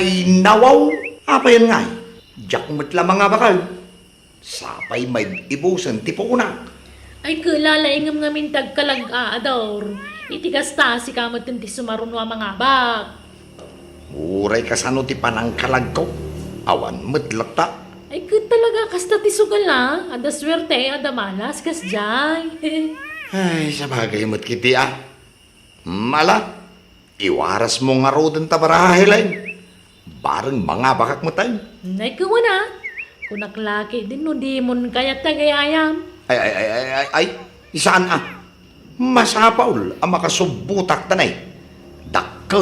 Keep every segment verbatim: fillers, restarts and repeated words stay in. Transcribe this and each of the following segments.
Ay, nawaw! Apayen ngay? Diak met la mangabakak. Sapay maibusen ti puonak. Ay, ket lalaingem ngamin ti agkalag-a, Ador. Iti kasta, sika met ti sumaruno a mangabak. Uray kasano ti panangkalagko, awan met latta. Ay, ket talaga, kasta ti sugal, a. Adda suerte, adda malas, kasdiay. Ay, sabagay met kiti, a. Hmm, ala, iwarasmo ngaruden ta baraha, Helen. Bareng mangabakak met, ay. Nay, kuana. Kunak la ketdin no dimon kayat ti agay-ayam. Ay, ay, ay, ay, ay, ay, saan, a. Masapul a makasubbotak ta, nay. Dakkel.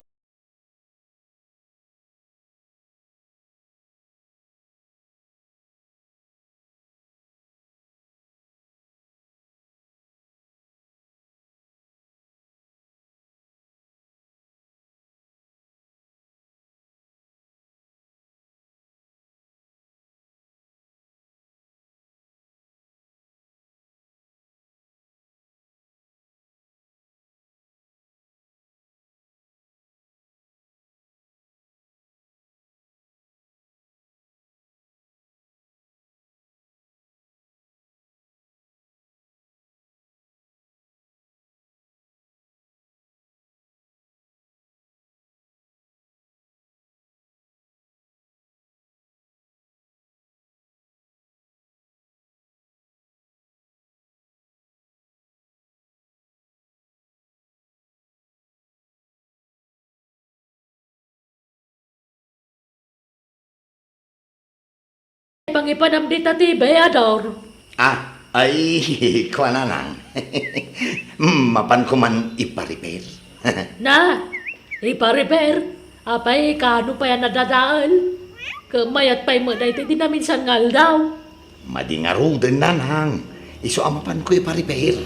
Pangipanam dita ti beador. Ah, ay, kuananang. Mapan ko man ipariper. Na, ipariper? Apay, kano pay a nadadael? Ket mayat pay met daytoy ti naminsan nga aldaw. Madi ngaruden, nanang. Isu a mapan ko ipariper.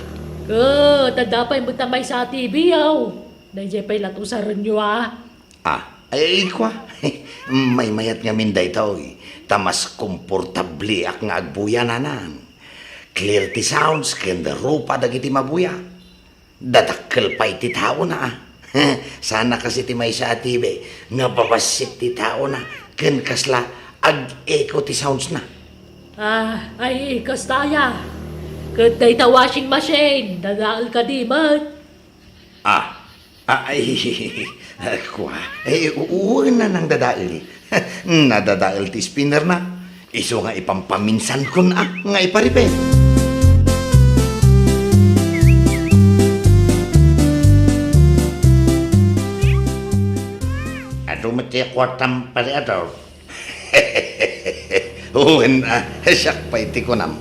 Ket, adda pay met a maysa a T V, aw. Daydiay pay la ti usarenyo, a. Ah, ay, kua. Maymayat ngamin daytoy. Ta mas komportabliak nga agbuya, nanang. Clear ti sounds ken rupa dagiti mabuya. Dadakkel pay ti taona, a. Saan a kas iti maysa a T V nga babassit ti taona ken kasla ag-echo ti soundsna. Ah, ay, kasta aya. Ket dayta washing machine, dadael kadi met. Ah, ah, ay, kua, ay, u-, wen, nanang, dadael. Nadadael ti spinnerna. Isu nga ipampaminsankon a nga ipariper. Adu met ti kuartam, Pare Ador. Wen, a, siak pay ti kunam.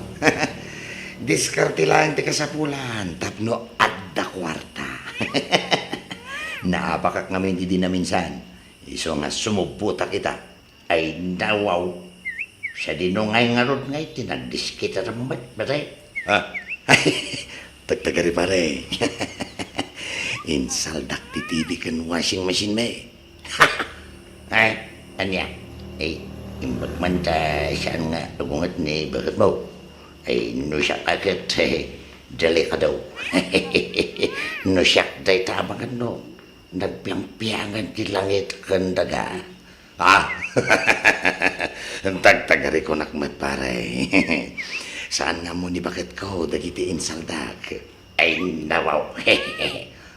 Diskarte laeng ti kasapulan tapno adda kuarta. Naabakak ngamin idi naminsan. Isu nga sumubbotak ita. Ay, nawaw. Sadino ngay ngarud ngay ti nagdiskitaram met, pare? Ah, tagtagari, pare. Insaldak ti T V ken washing machine, me. Ay, ania? Ay, imbag man ta saan nga agunget ni baketmo. Ay, no siak a ket, eh, delikado. No siak dayta a baketmo, nagpiangpiangan ti langit ken daga. Ah, tagtagari kunak met, pare. Saan nga ammo ni baketko dagiti insaldak? Ay, nawaw.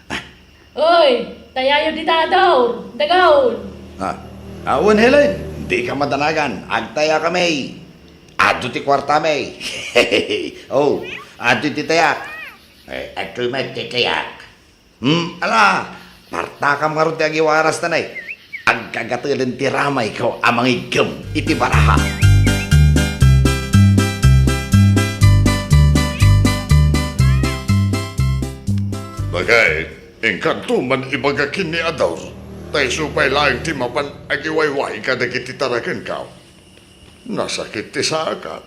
Ah. Oy, tayayo dita, Ador. Dagaon. Ah, awan, Helen. Dika madanagan. Agtayakami. Adu ti kuartami. Oh, adu ti tayak. Eh, adu met ti tayak. Hmm, ala, partakam ngarud ti agiwaras ta nay. Agkagatelen ti ramayko a mangiggem iti baraha. Bakay, inkanto man ibaga ken ni Ador, ta isu pay laeng ti mapan agiwayway kadagiti tarakenko. Nasakit ti saakak.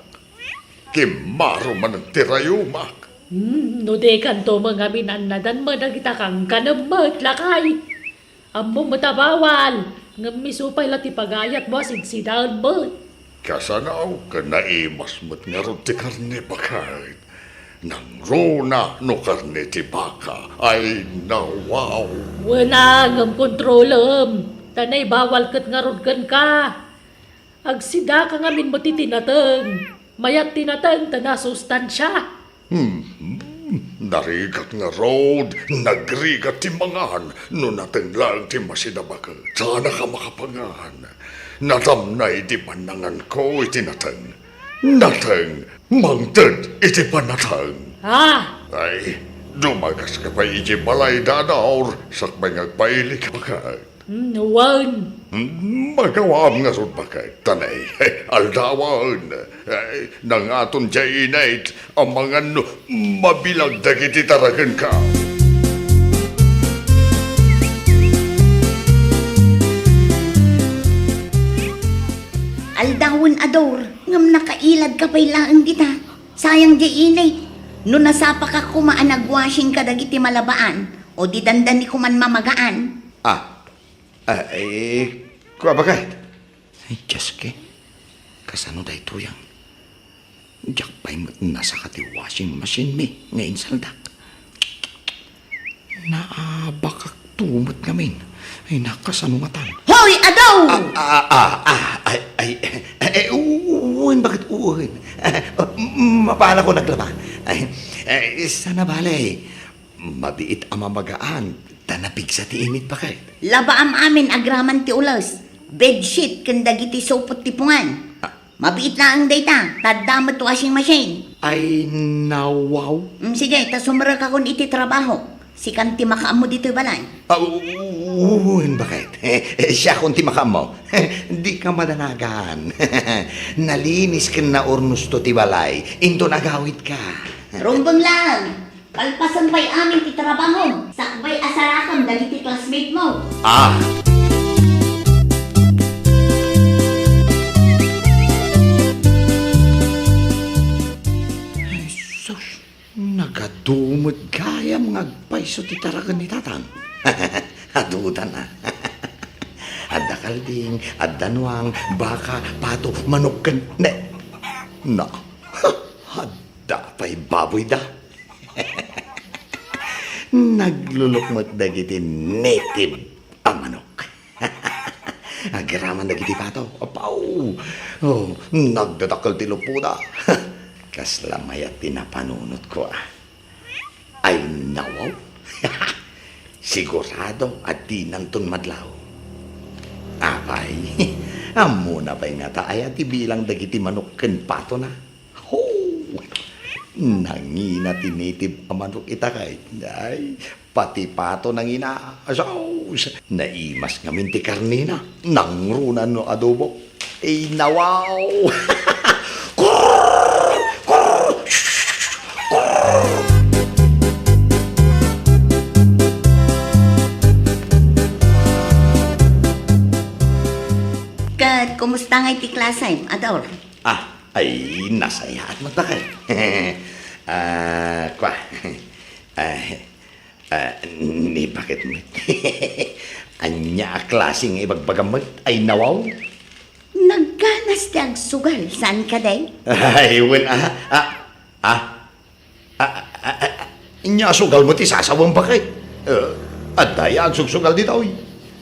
Kimmaro manen ti rayumak. Hmm, no dikanto met ngamin annadan met dagita kankanem met, lakay. Ammom met a bawal, ngem isu pay la ti pagayatmo a sidsidaen met. Kasano ket naimas met ngarud ti karne, bakay. Nangruna no karne ti baka. Ay, nawaw. Wen a, ngem kontrolem. Ta naibawal ket ngarud kenka. Agsidaka ngamin met iti nateng. Mayat ti nateng ta nasustansia. Hmm, narigat ngarud, nagrigat ti mangan, no nateng laeng ti masida baket. Saan a ka makapangan. Nadamnay ti pannanganko iti nateng. Nateng, mangted iti pannateng. Ah! Ay, dumagaska pay iti balay, Dador, sakbay nga agpailik baket. Hmm, wen. Hmm, magawaam ngarud baket, ta nay, aldawen. Ay, nangaton diay init, amangan no mabilag dagiti taragenka. Aldawen, Ador, ngem nakailadka pay laeng dita. Sayang diay init. No nasapaka koma a nagwashing kadagiti malabaan, o di dandani koman mamagaan. Ah, ah, eh, kua baket? Ay, Diyos ko. Kasano daytoy, a? Diak pay met nasaka ti washing machine mi nga insaldak. Naabakak to met ngamin. Ay, nakasano ngatan? Hoy, Ador! Ah, ah, ah, ah, ay, ay, eh, eh, u-, wen baket, wen. Eh, mapanako naglaba. Ay, eh, sana bale, mabiit a mamagaan, ta napigsa ti init baket. Labaam amin agraman ti ules, bedsheet, ken dagiti supot ti pungan. Ah. Mabiit laeng dayta, ta adda met washing machine. Ay, nawaw. Mm, sige, ta sumrekakon iti trabaho. Sikan ti makaammo ditoy balay. Ah, u-, u-, wen baket. Eh, eh, siakon ti makaammo. Dika madanagan. Nalinis ken naurnosto ti balay. Inton agawidka. Rumbeng laeng. Kalpasen pay amin ti trabahom, sakbay a sarakam dagiti classmate mo. Ah! Ay, sus, nagadu met gayam nga agpayso ti taraken ni Tatang. Adutana. Adda kalding, adda nuang, baka, pato, manok, ken, ne, na. Adda pay baboyda. Naglulok met dagiti native a manok. Agraman dagiti pato. Apaw! Oh, nagdadakkel ti luppoda. Kasla mayat ti napanunotko, ah. Ay, nawaw. Sigurado a dinanton madlaw. Apay, ammona pay ngata aya ti bilang dagiti manok ken patona? Ho! Nangina ti native a manok ita kay, ay, pati pato nangina. Asaus! Naimas ngamin ti karnina. Nangruna no adobo. Ay, nawaw! Kurr! Kurr! Shh! Kurr! Ket kumusta ngay ti klasem, Ador? Ah, ay, nasayaat met baket. Ah, kua. Ah, ah, ni baket met. Ania a klase nga ibagbagam met? Ay, nawaw. Nagganas ti agsugal, saan kadi? Ay, wen, ah, ah, ah, Ah, ah, ah, ah, nia sugal met ti sasawem, baket? Eh, adda ya agsugsugal ditoy?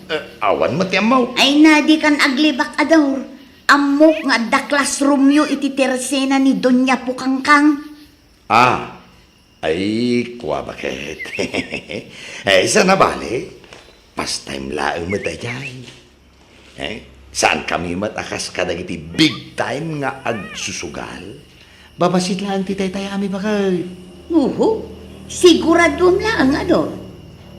Eh, awan met ti ammo. Ay na, dikan aglibak, Ador. Ammok nga adda classroom yo iti tersena ni Doña Pukangkang. Ah, ay, kua, baket. Eh, sana bale, pastime laeng met daydiay. Eh, saankami met a kas kadagiti big time nga agsusugal? Babassit laeng ti taytayami, baket. Uhu, siguraduem laeng, Ador.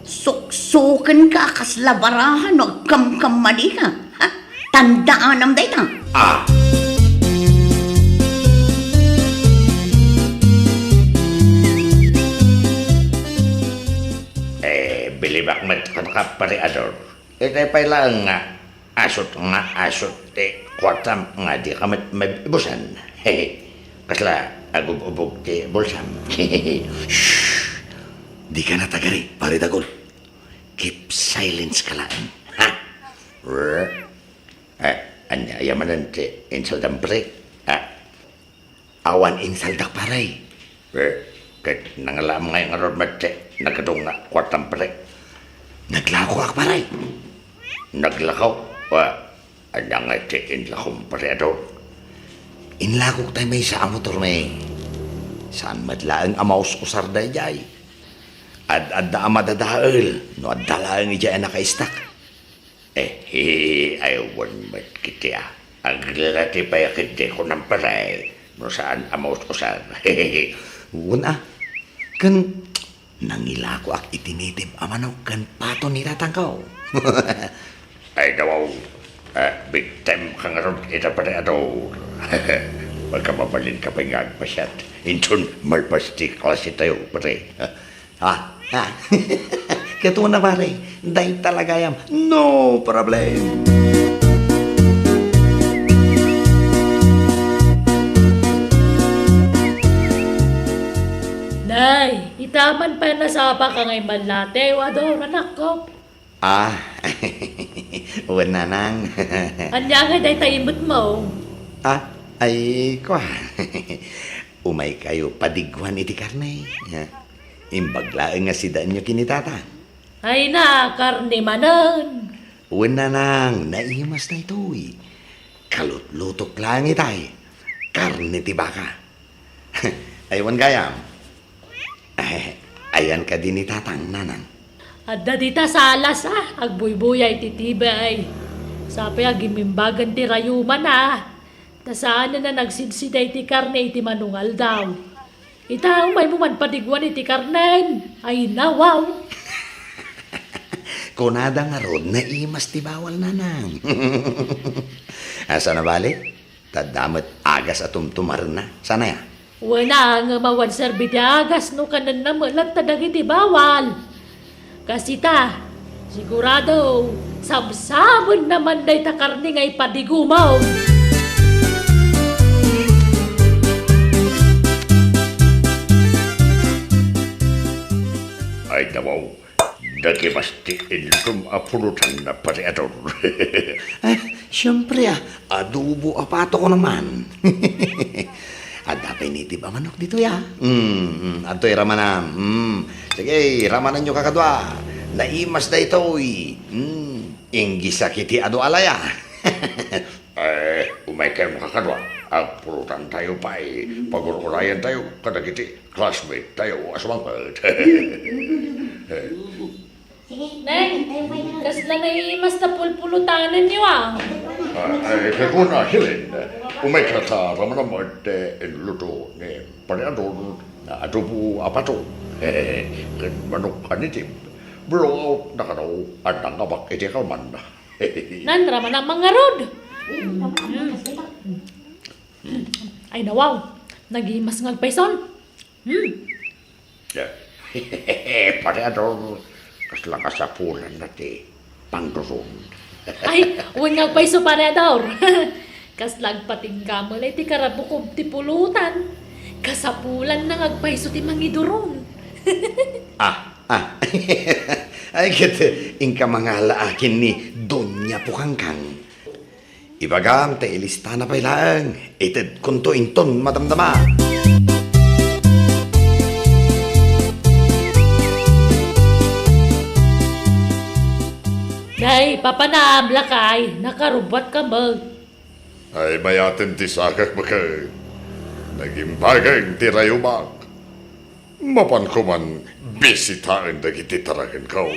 Suksukenka a kasla baraha no agkamkammadika. Ha? Tandaanam dayta. Ah! Eh, bilibak met kenka, Pare Ador. Itay pay laeng nga asut nga asut ti kuartam nga dika met maibusan. Kasla agub-ubog ti bulsam. Shh! Dika natagari, Pare Dagul. Keep silence ka laeng. Ha? Eh, ania, aya manen ti insaldam, pre? Ah, Awan insaldak, pare. Eh, ket nangalaam ngay ngarud met ti nagdung nga kuartam, pare? Naglako ak, pare. Naglakaw? Wa, ania ngay ti inlakom, Pare Ador? Inlakok tay maysa a motor, me. Saan met laeng a maus-usar daydiay. Ad-adda a madadael no adda laeng idiay a nakaistak. Eh, hi, ay, wen met kiti a. Aglati pay a ketdi kunam, Pare, no saan a maus-usar. Wen a, ken nangilakoak iti nitib a manok ken pato ni tatangko. Ay, dawaw. Ah, big time ka ngarud ita, Pare Ador. Makamabalinka pay nga agpasiar. Inton malpas ti klase tayo, Pare. Ha? Ha? Ket una, Pare, dayta la gayam. No problem. Nay, ita man pay nasapaka nga immalati, Ador, anakko. Ah, wen, nanang. Ania ngay dayta imetmo? Ah, ay, kua. Umaykayo padiguan iti karne. Imbag laeng nga sidaenyo ken ni tatang. Ay na, karne manen. Wen, nanang, naimas daytoy. Kalutlutok laeng itay. Karne ti baka. Ay, wen gayam. Ay, ayan kadi ni tatang, nanang. Adda dita sa alas a, agbuybuya iti T V ay. Sapay a gimimbagan ti rayuman a. Ta saan a nagsidsida iti karne iti manungaldaw. Ita, umaymo man padiguan iti karnen. Ay, nawaw. Kunada ngarud, naimas ti bawal, nanang. Asa na bale? Ta adda met agas a tumtumarenna. Saan aya? Wen a, ngem awan serbi ti agas no kanenna met latta dagiti bawal. Kas ita, sigurado, sabsabenna man dayta karne nga ipadigumo. Ay, dawaw. Nagimas ti inlom a pulutan, Pare Ador. Ay, siempre, ah, adobo a pato ko naman. Adda pay nitib a manok ditoy, ah. Mm, mm, adtoy ramanam. Mm. Sige, ramananyo kakadua. Naimas daytoy. Mm, inggisak iti adu a laya. Eh, umaykayo kakadua. Agpulutantayo pay. Pagur-urayantayo kadagiti classmate tayo a sumangpet. Neng, kasla naimas ta pulpulutanenyo, ah. Ah, ay, ket kuna, Helen, umayka ta ramanam met, eh, inluto ni Pare Ador nga adobo a pato. Ket manok a nitib. Blowout na kano, adda nga bak iti kalman. Nan, ramanam man ngarud. Mm. Ay, nawaw. Nagimas nga agpayson. Hmm. Pare Ador, kasla kasapulanna ti pangduron. Ay, wen nga agpayso, Pare Ador. Kasla agpatingga met iti karabukob ti pulutan. Kasapulanna nga agpayso ti mangiduron. Ah, ah. Ay, ket inka mangala akin ni Doña Pukangkang. Ibagam ta ilistana pay laeng, itedkonto inton madamdama. Nay, papanam, lakay, nakarubbuatka met. Ay, mayaten ti sakak, baket. Nagimbagen ti rayumak. Mapanko man bisitaen dagiti tarakenko.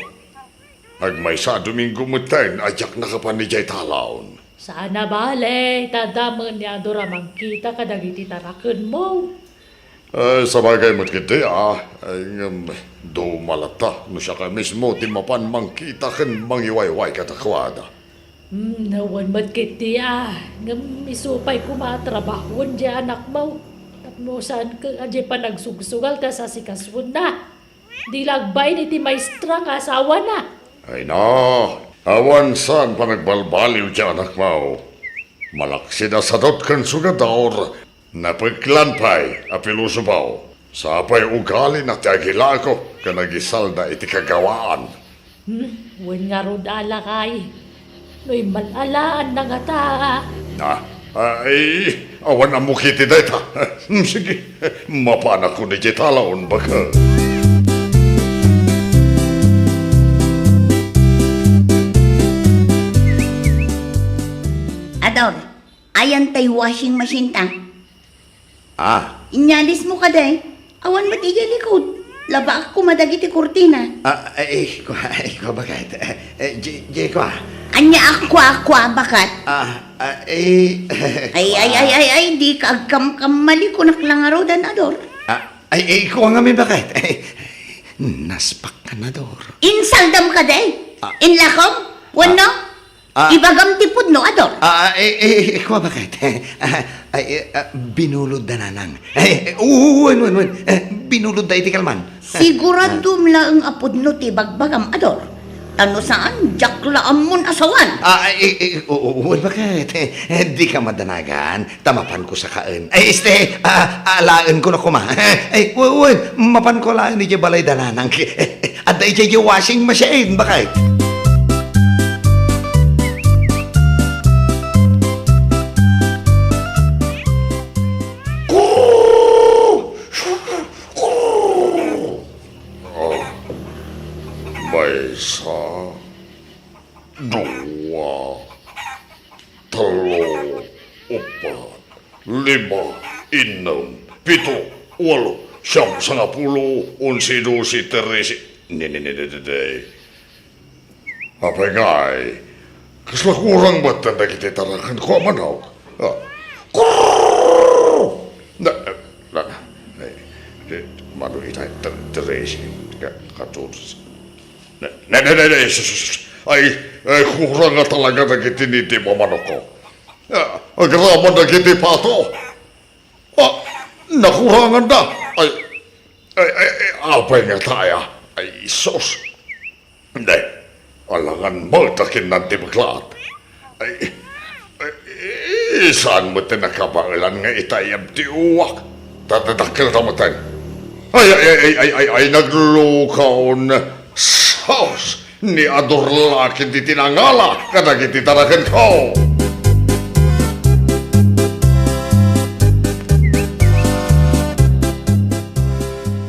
Agmaysa a Domingo metten a diak nakapan idiay talaon. Saan a bale, ta adda met ni Ador a mangkita kadagiti tarakenmo. Eh, sabagay met ketdi, ah. Eh, ngem, duma latta no siak a mismo ti mapan mangkita ken mangiwayway kadakuada. Hmm, awan met ketdi, ah. Ngem isu pay koma a trabahoen diay anakmo. Tapno saan ket a diay panagsugsugal ta sasikasuenna. Di la agbain iti maestra nga asawana. Ay na, awan saan panagbalbaliw ti anakmo. Malaksid a sadot ken sugador, napeklan pay a pilosopo. Sapay ugalina ti agilako ken agisalna iti kagawaan. Hmm, wen ngarud a lakay. No immal-alaanna ngata. Ah, ay, awan ammok iti dayta. Hmm, sige, mapanakon idiay talaon, baket. Or, ayan tay washing machine ta. Ah. Inyalismo kadi. Awan met idiay likod. Labaak koma dagiti kurtina. Ah, ay, kua, ay, kua, baket. Eh, eh, di, di, kua. Ania a kua, kua, baket? Ah, ah, eh, Ay, ay, kua. ay, ay, ay, dika agkamkammalikunak la ngaruden, Ador. Ah, ay, ay, kua ngamin, baket. Ay, naspak ka, Ador. Insaldam kadi? Ah. Inlakom? Wenno? Ah. Ah. Ibagam ti pudno, Ador. Ah, ah, eh, eh, eh, kua, baket? Ah, ay, eh, ah, binulodda, nanang. Eh, eh, wen, wen, wen. Eh, binulodda iti kalman. Siguradom laeng a pudno ti ibagbagam, Ador. Ta no saan, diak la ammon a sawen. Ah, eh, eh, o, o, wen, baket? Eh, dika madanagan. Ta mapanko sakaen. Ay, este, ah, alaenko na koma. Ay, wen, wen, mapanko alaen idiay balayda, nanang. Adda idiay washing machine, baket? Ah, maysa, dua, tello, uppat, lima, innem, pito, walo, siam, sangapulo, onse, dose, trese. Ne, ne, ne, ne, ne, ne. Apay ngay, kasla kurang met dagiti tarakenko a manok? Ah. Kurr! Na, na, na, eh, eh, mano ita, tre-, trese, ka-, katorse. Ne, ne, ne, ne, ne, sus, sus, sus. Ay, ay, kurang nga talaga dagiti nitib a manokko. Ah, agraman dagiti pato. Ah, nakuranganda. Ay, ay, ay, ay, apay nga taya? Ay, sus. Hindi. Alangan mo ta kinnan ti beklat. Ay, ay, saan mo ti nakabaelan nga itayab ti uwak? Dadadakkel ta metten. Ay, ay, ay, ay, ay, ay, ay, naglukaw na. Sus! Ni Ador la ket ti tinangala kadagiti tarakenko.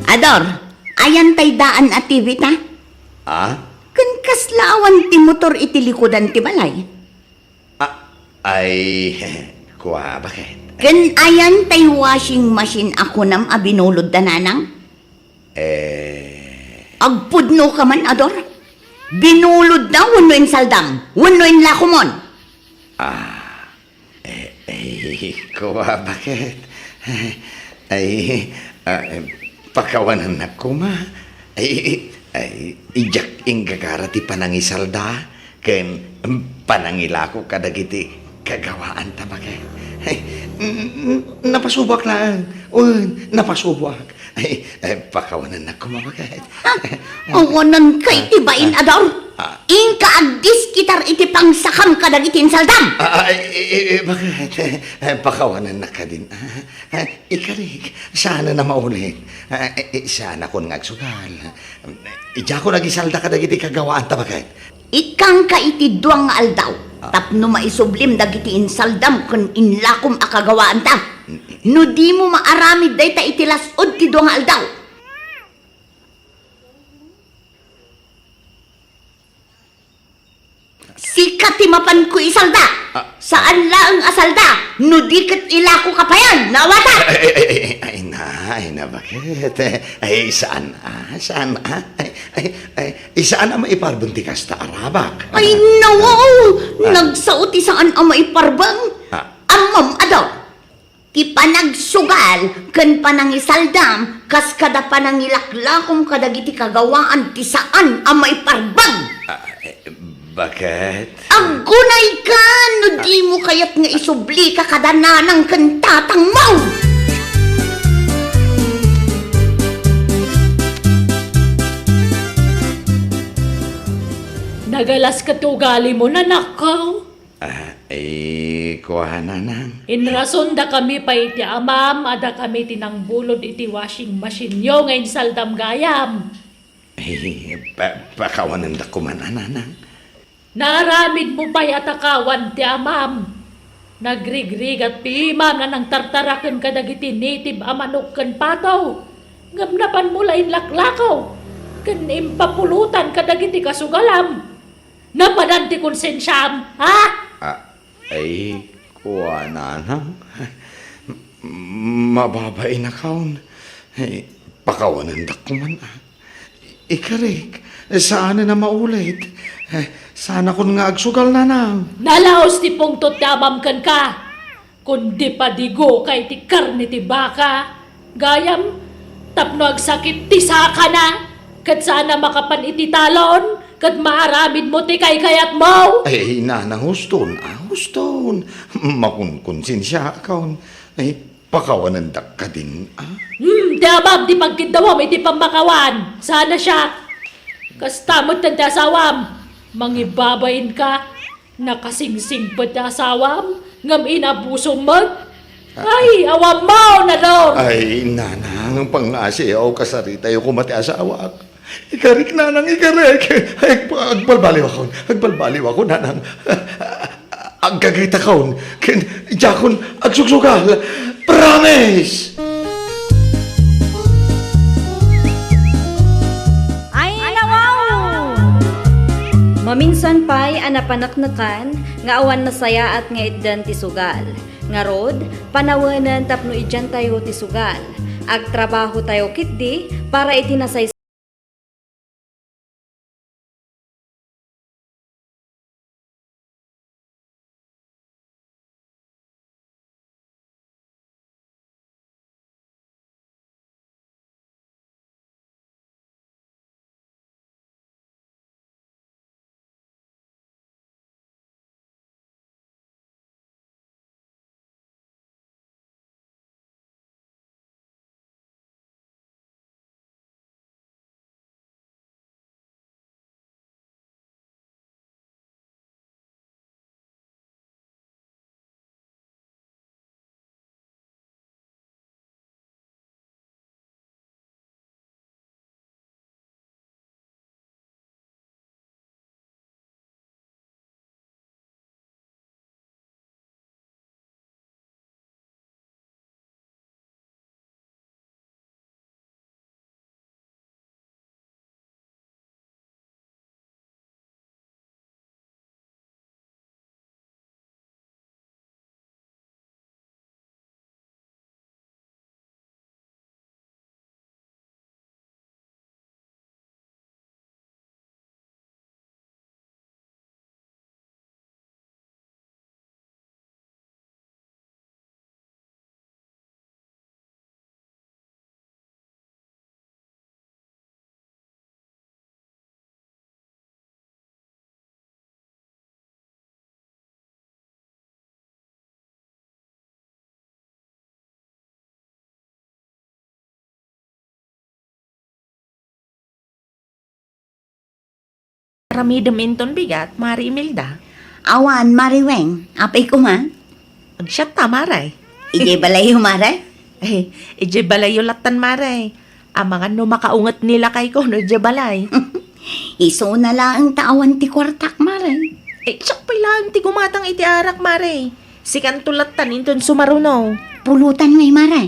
Ador, ayan tay daan a T V ta? Ah? Ken kasla awan ti motor iti likudan ti balay? Ah, ay, kua, baket? Ken ayan tay washing machine a kunam a binulodda, nanang? Eh. Agpudno ka man, Ador? Binulodda wenno insaldam? Wenno inlakomon? Ah, eh, eh, kua, baket? Ay, ah, eh, pakawanennak koma. Ay, ay, idiak inggagara ti panangisalda ken panangilako kadagiti kagawaanta, baket. Ay, n-, n-, napasuboak laeng. Wen, napasuboak. Ay, ay, pakawanennak koma, baket. Ah, awananka iti bain, Ador. Ah. Inka agdiskitar iti pangsakam kadagiti insaldam. Ah, ah, eh, eh, eh, baket? Eh, pakawanennak kadin. Ah, ah, ikarik, saan a maulit. Ah, eh, eh, saan a kun nga agsugal. Idiakon agisalda kadagiti kagawaanta, baket? Ikkangka iti dua nga aldaw, ah, tapno maisublim dagiti insaldam ken inlakom a kagawaanta. Mm. No dimo maaramid dayta iti las-ud ti dua nga aldaw. Sika ti mapanko isalda. Ah. Saan laeng a salda, no di ket ilakoka payen, naawatan? Ay, ay, ay, ay, ay, na, ay, na, baket? Ay, saan, ah, saan, ah? Ay, ay, ay, saan a maiparbeng ti kasta a rabak? Ay, nawaw! Ah. Nagsao ti saan a maiparbeng. Ah. Ammom, Ador. Ti panagsugal ken panangisaldam kas kada panangilaklakom kadagiti kagawaan ti saan a maiparbeng. Ah, eh, baket? Aggunayka no dimo kayat nga isublika kada nanang ken tatangmo! Nagalas ket ti ugalimo, anakko. Ah, eh, kuana, nang. Inrasondakami pay iti amam a dakami ti nangbulod iti washing machine-yo nga insaldam gayam. Eh, pa-, pakawanendak koma, nanang. Naaramidmo pay a takawan ti amam. Nagrigrigat ti imam a nangtartaraken kadagiti native a manok ken pato. Ngem napanmo la inlaklakaw ken impapulotan kadagiti kasugalam. Napadan ti konsensiam, ha? Ah, ay, Wa, nanang. Mababain a kaon. Eh, pakawanendak koman, a. Ikarik, saan a maulit. Eh, saan a kun nga agsugal, nanang. Nalaos ti pungtot ti amam kenka. Kundi padigoka iti karne ti baka, gayam, tapno agsakit ti sakana, ket saan a makapan iti talon, ket maaramidmo ti kaykayatmo. Ay, nanang, huston, a, huston. Makunkonsensiaakon. Ay, pakawanendak kadin, a. Hmm, ti amam ti pagkiddawam iti pammakawan. Saan a siak. Kasta met ti asawam. Mangibabainka. Nakasingsingpet ti asawam, ngem inabusom met. Ay, awan maon a, Lord! Ay, nanang, pangngasiaw, kasaritayo koma ti asawak. Ikarik, nanang, ikarik. Ay, agbalbaliwakon, agbalbaliwakon, nanang. Agkakitakon, ken diakon agsugsugal. Promise! Ay, nawaw! Maminsan pay a napaneknekan nga awan nasayaat nga itdan ti sugal. Ngarud, panawenen tapno idiantayo ti sugal. Agtrabahotayo ketdi para iti nasay- Aramidem inton bigat, Mari Imelda? Awan, Mari Weng. Apay koma? Agsiatta, Mare. Idiay balayyo, Mare? Eh, idiay balayyo lattan, Mare. Amangan no makaunget ni lakayko no idiay balay. Isuna laeng ta awan ti kuartak, Mare. Eh, siak pay laeng ti gumatang iti arak, Mare. Sikanto lattan inton sumaruno. Pulutan ngay, Mare.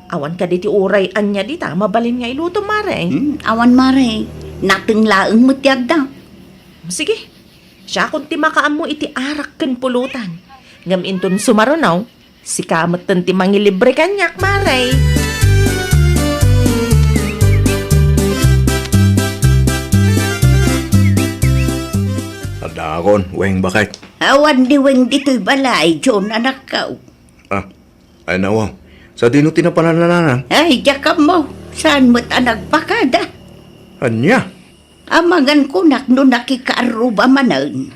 Awan kadi ti uray ania dita mabalin nga ilutom, Mare? Hmm, awan, Mare. Nateng laeng met ti adda. Sige. Siakon ti makaammo iti arak ken pulutan. Ngem inton sumaruno, sika metten ti mangilibre kaniak, Mare. Addaakon, Weng, baket. Awan ni Weng ditoy balay, John, anakko. Ah, ay, nawaw. Sadino ti napanan, nanang? Ay, diak ammo. Saan met a nagpakada? Ania? Amangan kunak no nakikaarruba manen.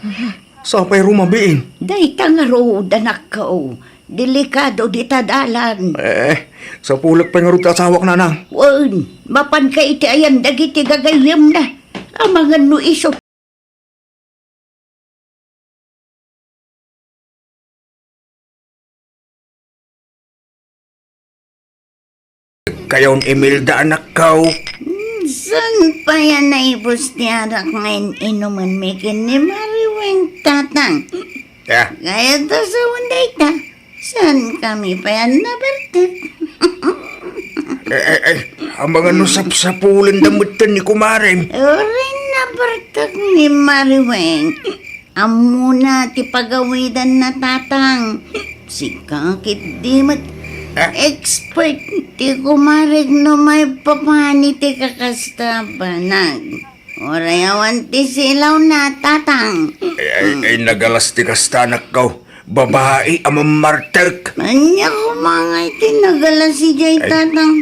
Sapay rumabiin. Dayta ngarud, anakko. Delikado dita dalan. Eh, sapulek pay ngarud ti asawak, nanang. Wen, mapanka iti ayan dagiti gagayyemna. Amangan no isu Kayon, Imelda, anakko. Hmm, saan pay a naibus ti arak nga in-inumenmi ken ni Mari Weng, tatang? Ah. Kayat ta sawen dayta. Saankami pay a nabartek? Eh, eh, eh, amangan no sapsapulenda metten ni kumarem. Uray nabartek ni Mari Weng. Ammona ti pagawidanna, tatang. Sika ketdi met. Ah? Expert ti kumarek no maipapan iti kakasta a banag. Uray awan ti silawna, Tatang. Ay, ay, ay, nagalas ti kasta, anakko. Babai a mammartek. Ania koma ngay ti nagalas idiay, Ay. Tatang?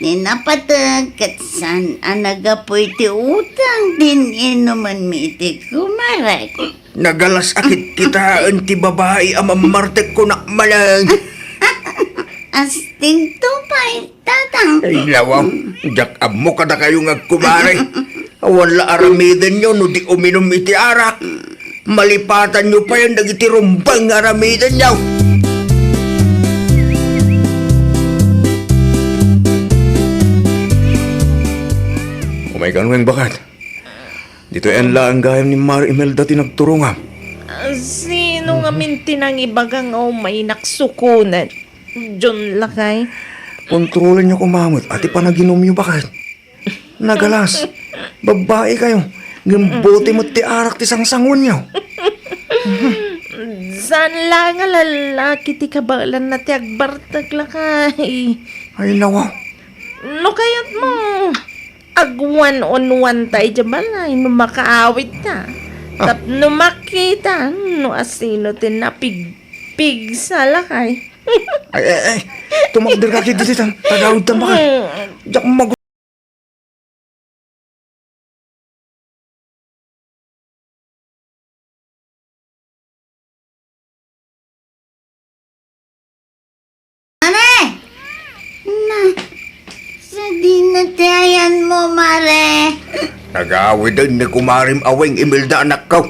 Ni napateg ket saan a naggapu iti utang ti inumenmi iti kumarek. Nagalas a kitkitaen ti babai a mammartek kunak manen. Astingto pay, Tatang. Ay, lawaw. Diak ammo kadakayo nga agkumare. Awan la aramidenyo no di uminum iti arak. Malipatanyo payen dagiti rumbeng nga aramidenyo. Umay kan, Weng, baket. Ditoy laeng gayam ni Mari Imelda ti nagturongam. Ah, sino ngamin ti nangibaga nga umaynak sukonen? John, lakay. Kontrolenyo koma met ti panaginumyo, baket. Nagalas. Babbai kayo. Ngem bote met ti arak ti sangsanguenyo. Saan la nga lalaki ti kabaelanna ti agbartek, lakay. Ay, lawa. No kayatmo, ag-one on one ta idiay balay no makaawidta. Ah. Tapno makita no asino ti napigpigsa, lakay. Ay, ay, ay. Tumakder ka, kiddi, tan. Tagawid tan, baket. Mm. Diak mag- Mare! Na, sadino ti ayanmo, Mare? Nagawiden ni kumarem a Weng Imelda, anakko.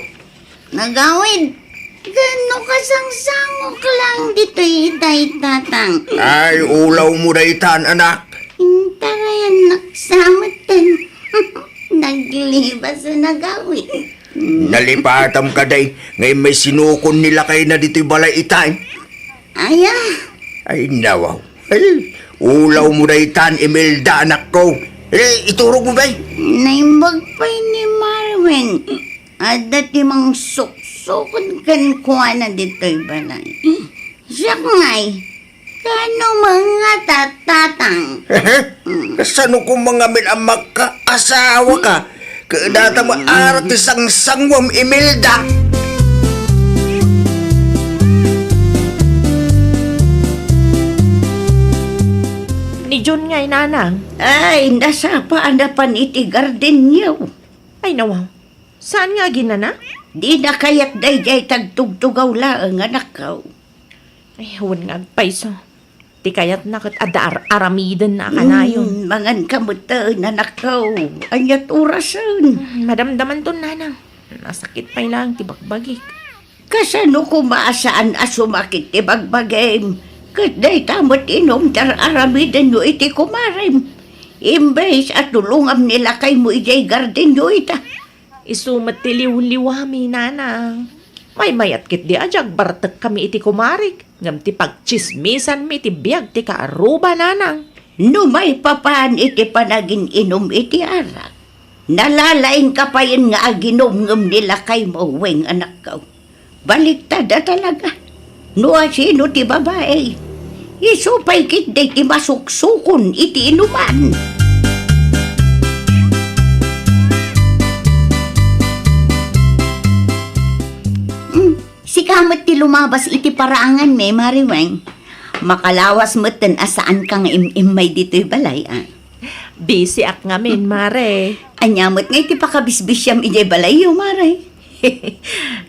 Nagawid? Ken no kasangsangok lang ditoy itay, Tatang. Ay, ulawmo daytan, anak. Intarayannak sa metten. Naglibas a nagawid. Nalipatam kadi nga immay sinukon ni lakayna ditoy balay itay. Aya? Ay, nawaw. Ay, ulawmo daytan, Imelda, anakko. Eh, iturogmo, bay. Naimbag pay ni Marweng. Adda ti mangsuksukod kenkuana ditoy balay. Siak ngay, kaano met nga, Tatang? Kasano koma ngamin a makaasawa ka? Ket dayta met arak ti sangsanguam, Imelda. Ni Jun ngay, Nanang. Ay, nasapa a napan iti gardenyo. Ay, nawaw. Saan nga aginana? Dina kayat daydiay ti agtugtugaw laeng, anakko. Ay, wen nga agpayso. Ti kayatna ket adda ar-, aramidenna a kanayon. Mm, mangan ka metten, anakko. Aniat orasen? Mm, madamdamanton, Nanang. Nasakit pay laeng ti bagbagik. Kasano koma a saan a sumakit ti bagbagim? Ket dayta met inum ti ar-aramidenyo iti kumarem. Imbes a tulongam ni lakaymo idiay gardenyo ita. Isu met ti liwliwami, Nanang. Maymayat ketdi a di agbartekkami iti kumarek, ngem ti pagtsismisanmi iti biag ti kaaruba, Nanang. No maipapan iti panagin-inum iti arak, nalalaingka payen nga aginum ngem ni lakaymo, Weng, anakko. Baliktad a talaga. No asino ti babai, isu pay ketdi ti masuksukon iti inuman. Mm, sika met ti lumabas iti paraanganmi, Mare Weng. Makalawas metten a saanka nga im-immay ditoy balay, a. Busy ak ngamin, Mare. Ania met ngay ti pakabisbisiam idiay balayyo, Mare?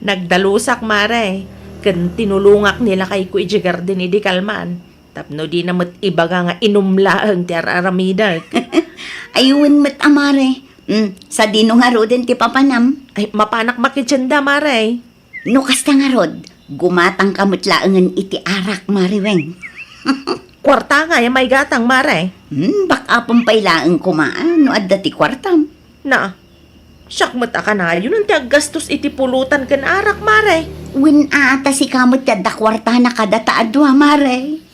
Nagdalusak, Mare, ken tinulongak ni lakayko idiay garden idi kalman, tapno dina met ibaga nga inum laeng ti ar-aramidek. Ay, wen met a, Mare. Mm, sadino ngaruden ti papanam? Ay, mapanak makitienda, Mare. No kasta ngarud, gumatangka met laengen iti arak, Mare Weng. Kuarta ngay a maigatang, Mare. Hmm, bak-apem pay laeng koma, a, no adda ti kuartam. Na, siak met a kanayon ti aggastos iti pulutan ken arak, Mare. Wen a, ta sika met ti adda kuartana kadata a dua, Mare.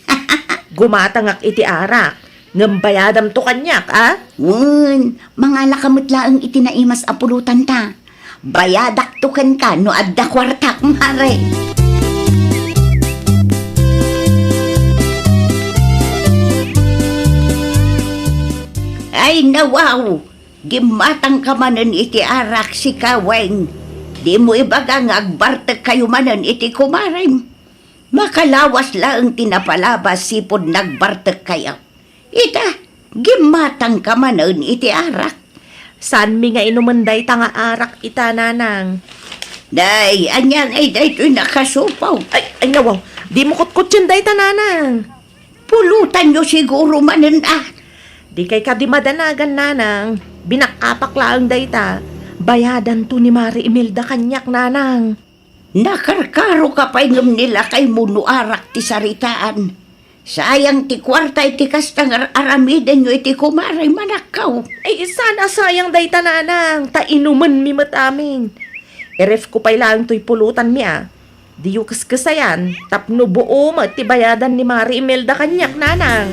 Gumatangak iti arak. Ngem bayadamto kaniak, a? Wen, mangalaka met laeng iti naimas a pulotanta. Bayadakto kenka no adda kuartak, Mare. Ay, nawaw! Gimmatangka manen iti arak, sika, Weng. Dimo ibaga nga agbartekkayo manen iti kumarem. Makalawas laeng ti napalabas sipud nagbartekkayo. Ita, gimmatangka manen iti arak. Saanmi nga inumen dayta nga arak ita, nanang. Day, ania ngay daytoy nakasupaw? Ay, ay, nawaw. Dimo kutkutien dayta, nanang. Pulutanyo siguro manen, a. Dikay kadi madanagan, nanang. Binakkapak laeng dayta. Bayadanto ni Mari Imelda kaniak, nanang. Nakarkaroka pay ngem ni lakaymo no arak ti saritaan. Sayang ti kuarta iti kasta nga ar-aramidenyo iti kumarem, anakko. Ay, saan a sayang dayta, nanang, ta inumenmi met amin. Irefko pay laeng toy pulutanmi, a. Diyo keskesayan, tapno buo met ti bayadan ni Mari Imelda kaniak, nanang.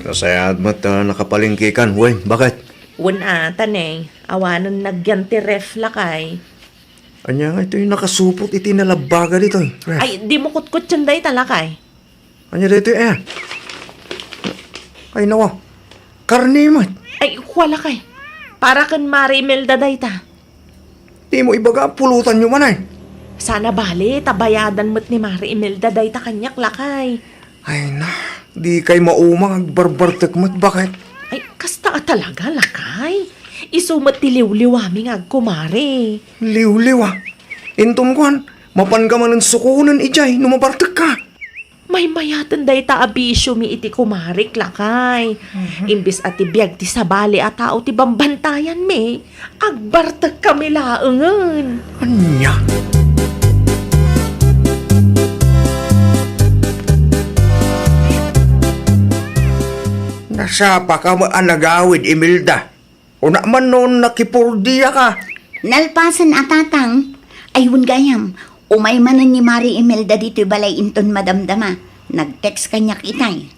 Nasayaat met a nakapalengkekan, Weng. Baket? Wen a, ta ne, awanen nagyan ti ref, lakay. Ania ngay toy nakasupot iti nalabbaga ditoy, ref? Ay, dimo kutkutien dayta, lakay. Ania daytoy, a? Ay, nawa. Karne met. Ay, kua, lakay. Para ken Mari Imelda dayta. Dimo ibaga a pulutanyo manen. Saan a bale, ta bayadan met ni Mari Imelda dayta kaniak, lakay. Ay na, dikay mauma nga agbarbartek met, baket? Ay, kasta a talaga, lakay. Isu met ti liwliwami nga agkumare. Liwliwa? Inton kuan, mapanka manen sukonen idiay no mabartekka. Maymayaten dayta a bisiomi iti kumarek, lakay. Mhm. Imbes a ti biag ti sabali a tao ti bambantayanmi, agbartekkami laengen. Ania? Nasapaka met a nagawid, Imelda. Kuna man no nakipurdiaka. Nalpasen a, tatang. Ay, wen gayam, umay manen ni Mari Imelda ditoy balay inton madamdama. Nag-text kaniak itay.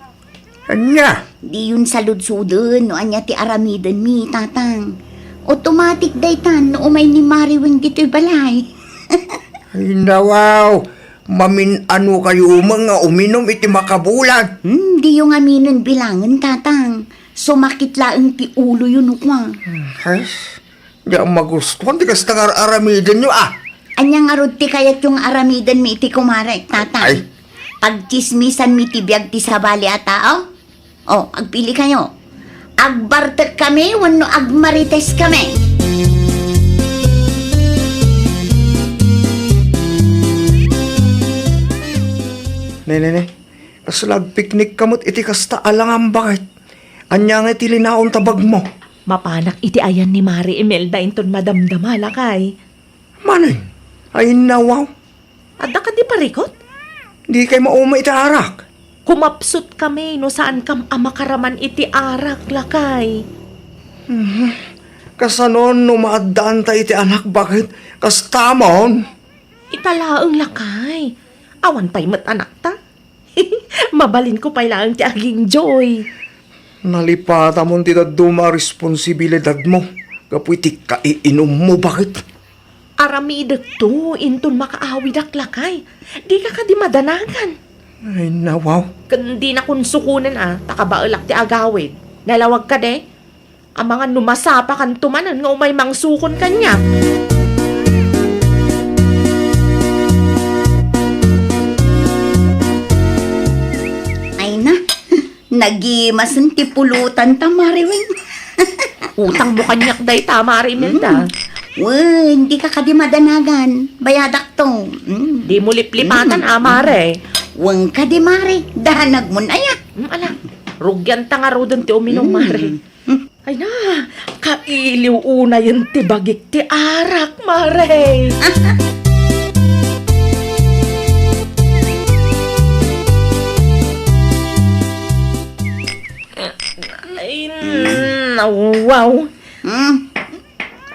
Ania? Diyon saludsoden no ania ti aramidenmi, tatang. Automatic daytan no umay ni Mari Weng ditoy balay. Ay, nawaw. Mamin-ano kayo man nga uminom iti makabulan? Hmm, diyo ngaminen bilangen, tatang. Sumakit laeng ti uloyo no kua. Hes, diak magustuhan ti kasta nga ar-aramidenyo, a. Ania ngarud ti kayatyo nga aramidenmi iti kumarek, tatang? Ay. Pagtsismisanmi ti biag ti sabali a tao? O, agpili kayo. Agbartek kami wenno agmarites kami? Ne, ne, ne. Kasla agpiknik ka met iti kasta a langam, baket? Ania nga iti linaon ta bagmo? Mapanak iti ayan ni Mari Imelda inton madamdama, lakay. Manen? Ay, nawaw. Adda kadi parikut? Dikay mauma iti arak. Kumapsut kami no saankam a makaraman iti arak, lakay. Mhm. Kasanon no maaddaanta iti anak, baket? Kastamon? Ita laeng, lakay. Awan pay met anakta. Mabalinko pay laeng ti agingjoy. Nalipatamon ti dadduma a responsibilidadmo gapu iti kaiinummo, baket? Aramidekto inton makaawidak, lakay. Dika kadi madanagan. Ay, nawaw. Ken dinakon sukonen a, ta kabaelak ti agawid. Nalawag kadi? Amangan no masapakanto manen nga umay mangsukon kaniak. Ay na, nagimasen ti pulotanta, Mari Weng. Utangmo kaniak dayta, Mari Imelda. Mm. Wen, dika kadi madanagan. Bayadakto. Mm. Dimo liplipatan, mm, a, Mare. Wen kadi, Mare. Danagmon aya. Mm, ala. Rugianta ngaruden ti uminum, mm, Mare. Ay na, kailiw unayen ti bagik ti arak, Mare. Ay, nawaw. Hmm?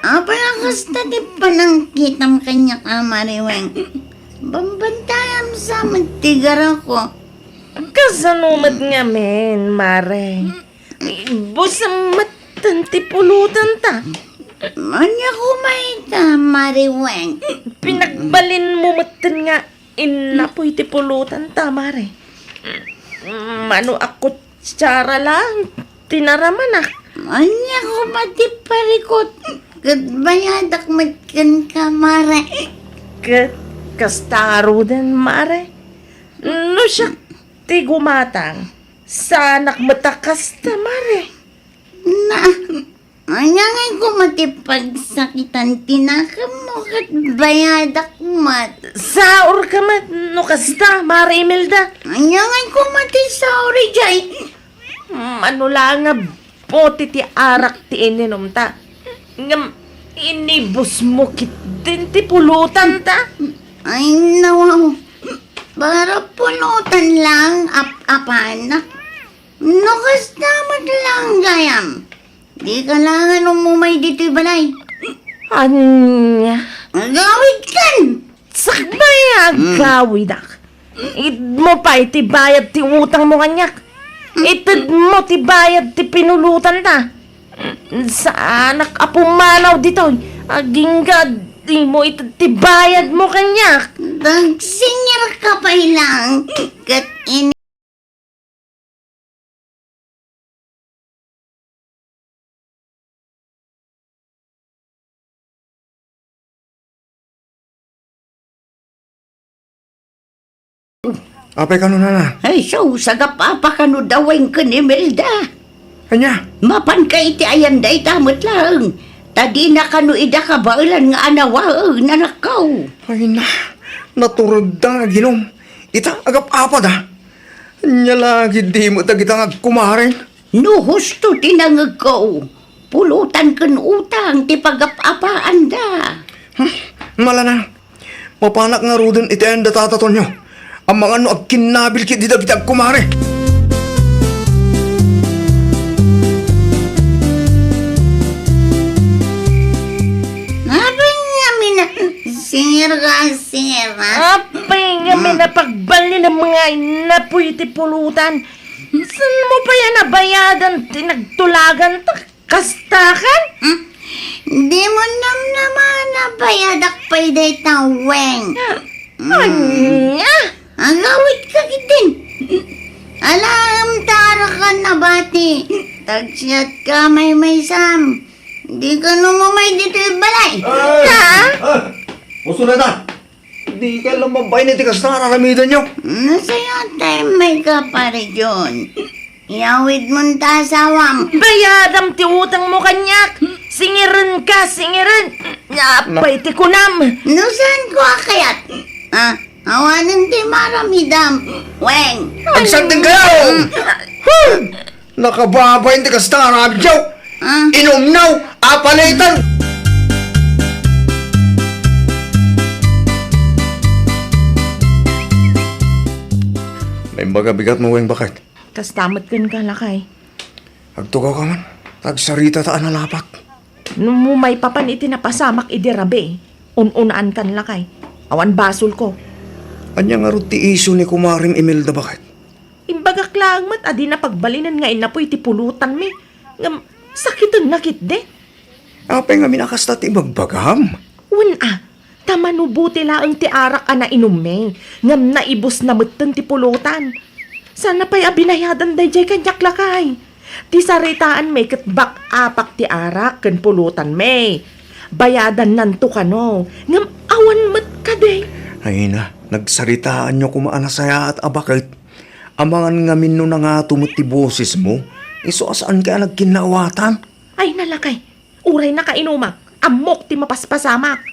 Apay a kasta ti panangkitam kaniak, a, Mare Weng? Bambantayam sa met ti garako. Kasano met ngamin, Mare? Ibusam metten ti pulotanta. Ania koma ita, Mare Weng? Pinagbalinmo metten nga Innapoy ti pulutan ta, Mare. Mano a kutsara lang ti naramanak. Ania koma ti parikut ket bayadak met kenka, Mare. Ket kasta ngaruden, Mare. No siak ti gumatang, saanak met a kasta, Mare. Na, ania ngay koma ti pagsakitan ti nakemmo ket bayadak met? Saorka met no kasta, Mare Imelda. Ania ngay koma ti saor idiay? Mano la nga buti ti arak ti ininumta. Ngem inibusmo ketdin ti pulotanta. Ay, nawaw. Para pulutan lang ap-apanak. No kasta met lang gayam, dika laengen umumay ditoy balay. Ania? Agawidkan! Sakbay a Hmm. gawidak. Itedmo pay ti bayad ti utangmo kaniak. Itedmo ti bayad ti pinulotanta. Saanak a pumanaw ditoy. Agingga, dimo ited ti bayadmo kaniak. Dagsingirka pay lang. Ket in- Apay kano, nana? Ay, sus, agap-apa kano da Weng ken Imelda. Ania? Mapanka iti ayan dayta met laeng, ta dina kano ida kabaelan nga anawaen, anakko. Ay na, naturedda nga aginum. Ita, agap-apada. Ania la ketdi met dagita nga agkumaren? No husto ti nangegko, pulotan ken utang ti pagap-apaanda. Hmm, malana. Mapanak ngaruden iti ayan da Tata Tonyo. Amangan no agkinnabil ketdi dagiti agkumare. Apay ngamin a singir ka, singir, ha? Apay ngamin a pagbalinem nga innapoy ti pulutan. Saanmo pay a nabayadan ti nagtulagantak? Kastakan? Hmm? Dimo namnama a nabayadak pay dayta, Weng. Ah, Hmm. Ania? Agawidka ketdin. Alaem ta arakanak a bati. Tagsiatka maymaysam. Dika umumay ditoy balay. Ay! Ha? Ah! Puso na ta! Dika la mabain iti kasta nga ar-aramidenyo. Nasayaat ta immay ka, Pare John. Iyawidmon ta asawam. Bayadam ti utangmo kaniak. Singirenka, singiren. Apay ti kunam? No saanko a kayat? Ah, awanen ti maaramidam, Weng. Agsardengkayo! Hmm. Huh! Nakababain ti kasta nga aramidyo. Ah. Inumnaw, apaletan. Naimbag a bigat mo, Weng, baket. Kasta met kenka, lakay. Agtugaw ka man. Agsarita ta a nalapak. No maipapan iti napasamak idi rabii, un-unaankan, lakay. Awan basolko. Ania ngarud ti isu ni Kumarem Imelda, baket? Imbagak laeng met a dina pagbalinen nga innapoy ti pulotanmi. Ngem sakitenna ketdi. Apay ngamin a kasta ti ibagbagam? Wen a, ta mano buti laeng ti arak a nainummi, ngem naibusna metten ti pulotan. Saanna pay a binayadan daydiay kaniak, lakay. Ti saritaanmi ket bak-apak ti arak ken pulotanmi. Bayadannanto kano, ngem awan met kadi. Ay na, nagsaritaanyo koma a nasayaat a baket. Amangan ngamin no nangato met ti bosesmo, isu a saanka a nagkinnaawatan. Ay na, lakay, uray nakainumak, ammok ti mapaspasamak.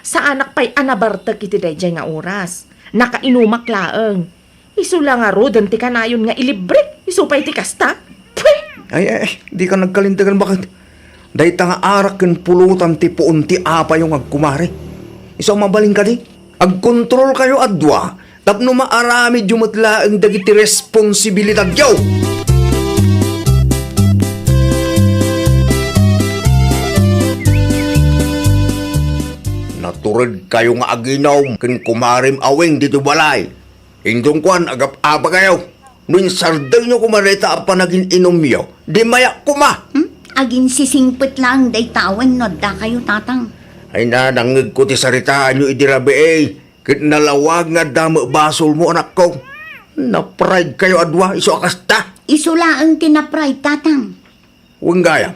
Saanak pay a nabartek iti daydiay nga oras. Nakainumak laeng. Isu la ngaruden ti kanayon nga ilibrek, isu pay ti kasta. Pwe! Ay, ay, ay, dika nagkalintegan, baket. Dayta nga arak ken pulotan ti puon ti apayo nga agkumare. Isu a mabalin kadi? Agkontrolkayo a dua tapno maaramidyo met laeng dagiti responsibilidadyo. Naturedkayo nga aginum ken Kumarem Aweng ditoy balay. Inton kuan, agap-apakayo. No insardengyo koma dayta a panagin-inumyo, dimmayak koma. Hmm? Aginsisingpet laeng dayta a wenno addakayo, Tatang. Ay na, nangngegko ti saritaanyo idi rabii. Ket nalawag nga adda met basolmo, anakko. Napride kayo a dua, isu a kasta. Isu laeng ti napride, Tatang. Wen gayam,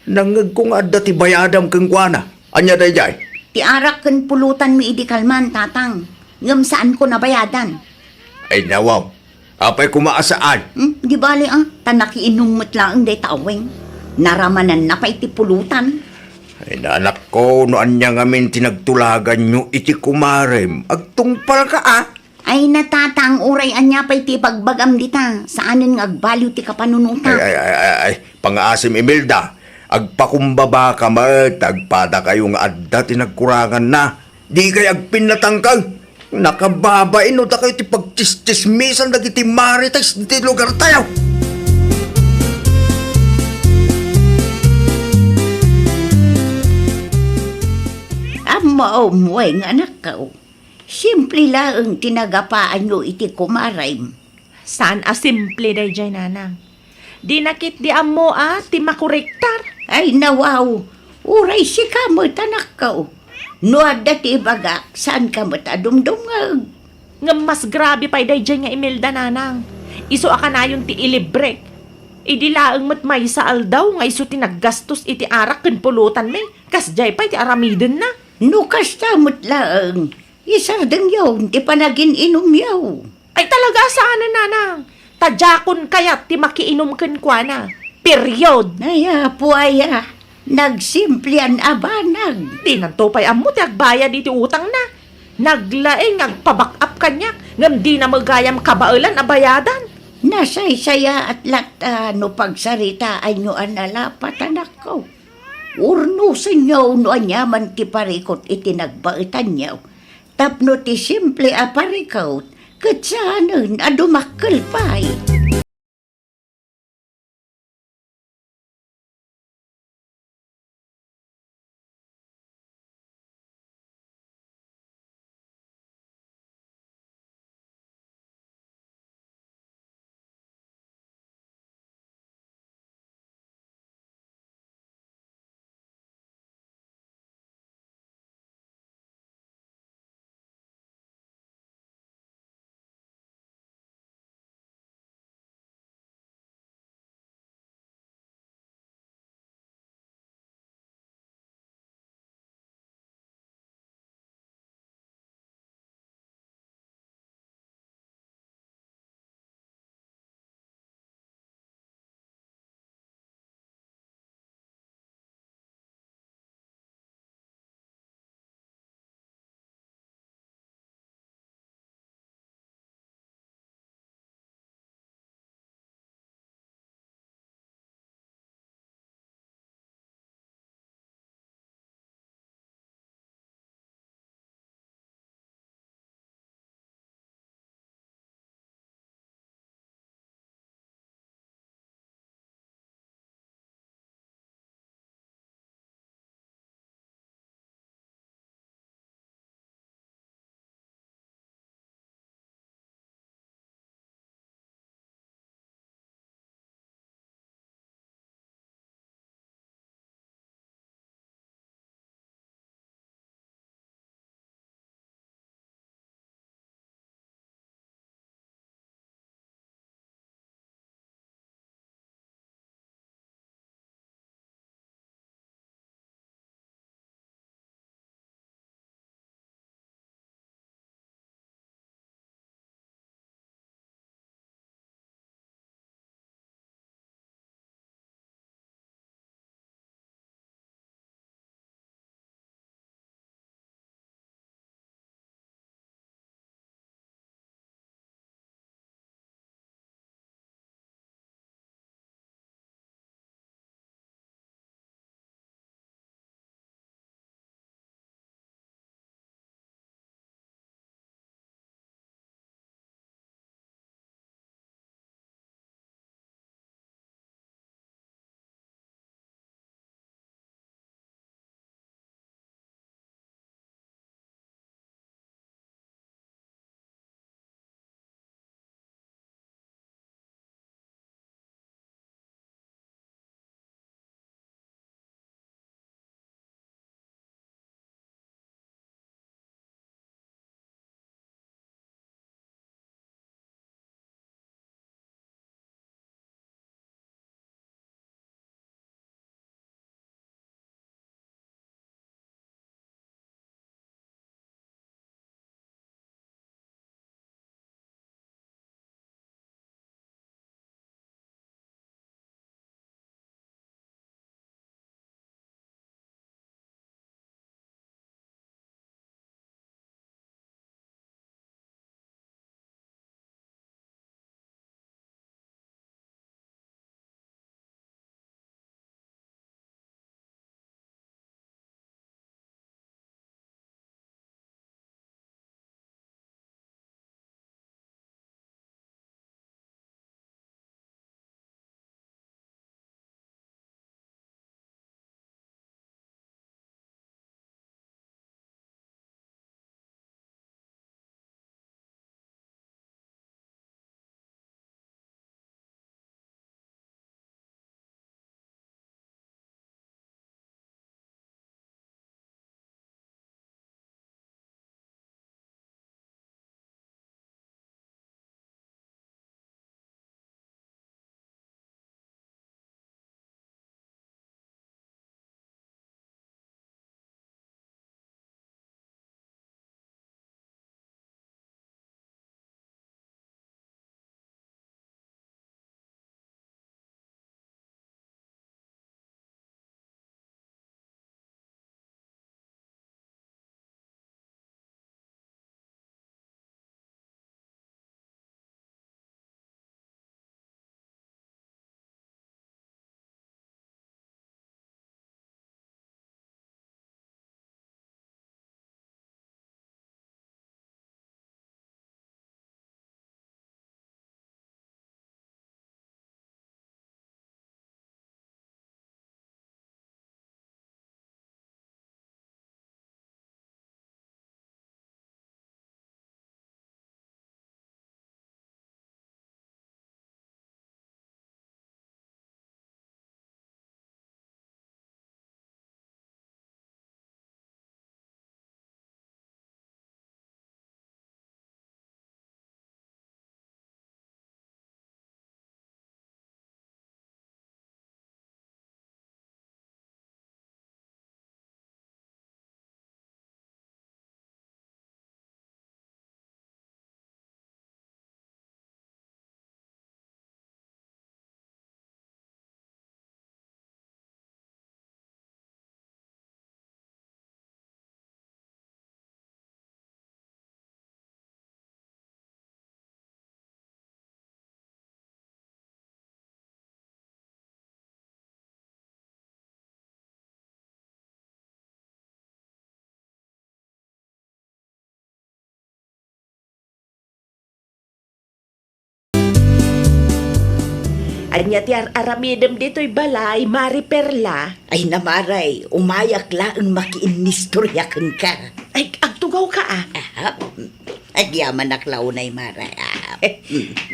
nangngegko nga adda ti bayadam kenkuana. Ania daydiay? Ti arak ken pulutanmi idi kalman, Tatang. Ngem saanko nabayadan. Ay, nawaw. Apay koma a saan? Hmm, di bali, ah. Ta nakiinum met laeng dayta a weng. Naramananna pay ti pulutan. Ay, anakko, no ania ngamin ti nagtulaganyo iti kumarem, agtungpalka, ah. Ay, Tatang, uray ania pay ti ibagbagam dita, saanen nga agbaliw ti kapanunotak. Ay, ay, ay, ay, ay, pangaasim, Imelda. Agpakumbabaka met, agpadakayo nga adda ti nagkuranganna. Dikay agpinnatangkang. Nakababain no dakayo ti pagtsistsismisan dagiti marites ti lugartayo. Ammo, umweng, anakko. Simple laeng ti nagapaanyo iti kumarem. Saan a simple daydiay, nanang. Dina ketdi ammo a ti makorektar. Ay, nawaw. Uray sika met, anakko. No adda ti ibagak, saanka met a dumdumngeg. Ngem mas grabe pay daydiay nga Imelda, nanang. Isu a kanayon ti ilibrek. Idi laeng met maysa aldaw nga isu ti naggastos iti arak ken pulutanmi, kasdiay pay ti aramidenna. No kasta met laeng, isardengyo ti panagin-inumyo. Ay, talaga a saanen, nanang. Ta diakon kayat ti makiinum kenkuana. Period. Ay, apo aya, nagsimplian a banag. Dinanto pay ammo ti agbayad iti utangna. Naglaing nga agpa-back up kaniak, ngem dina met gayam kabaelan a bayadan. Nasaysayaat latta no pagsaritaanyo a nalapat, anakko. Urnosenyo no aniaman ti parikut iti nagbaetanyo. Tapno ti simple a parikut, ket saanen a dumakkel pay. Ania ti ar-aramidem ditoy balay, Mari Perla? Ay, Mare, umayak laeng makiinnistorya kenka. Ay, agtugawka, a. Aha. Agyamanak la unay, Mare, a.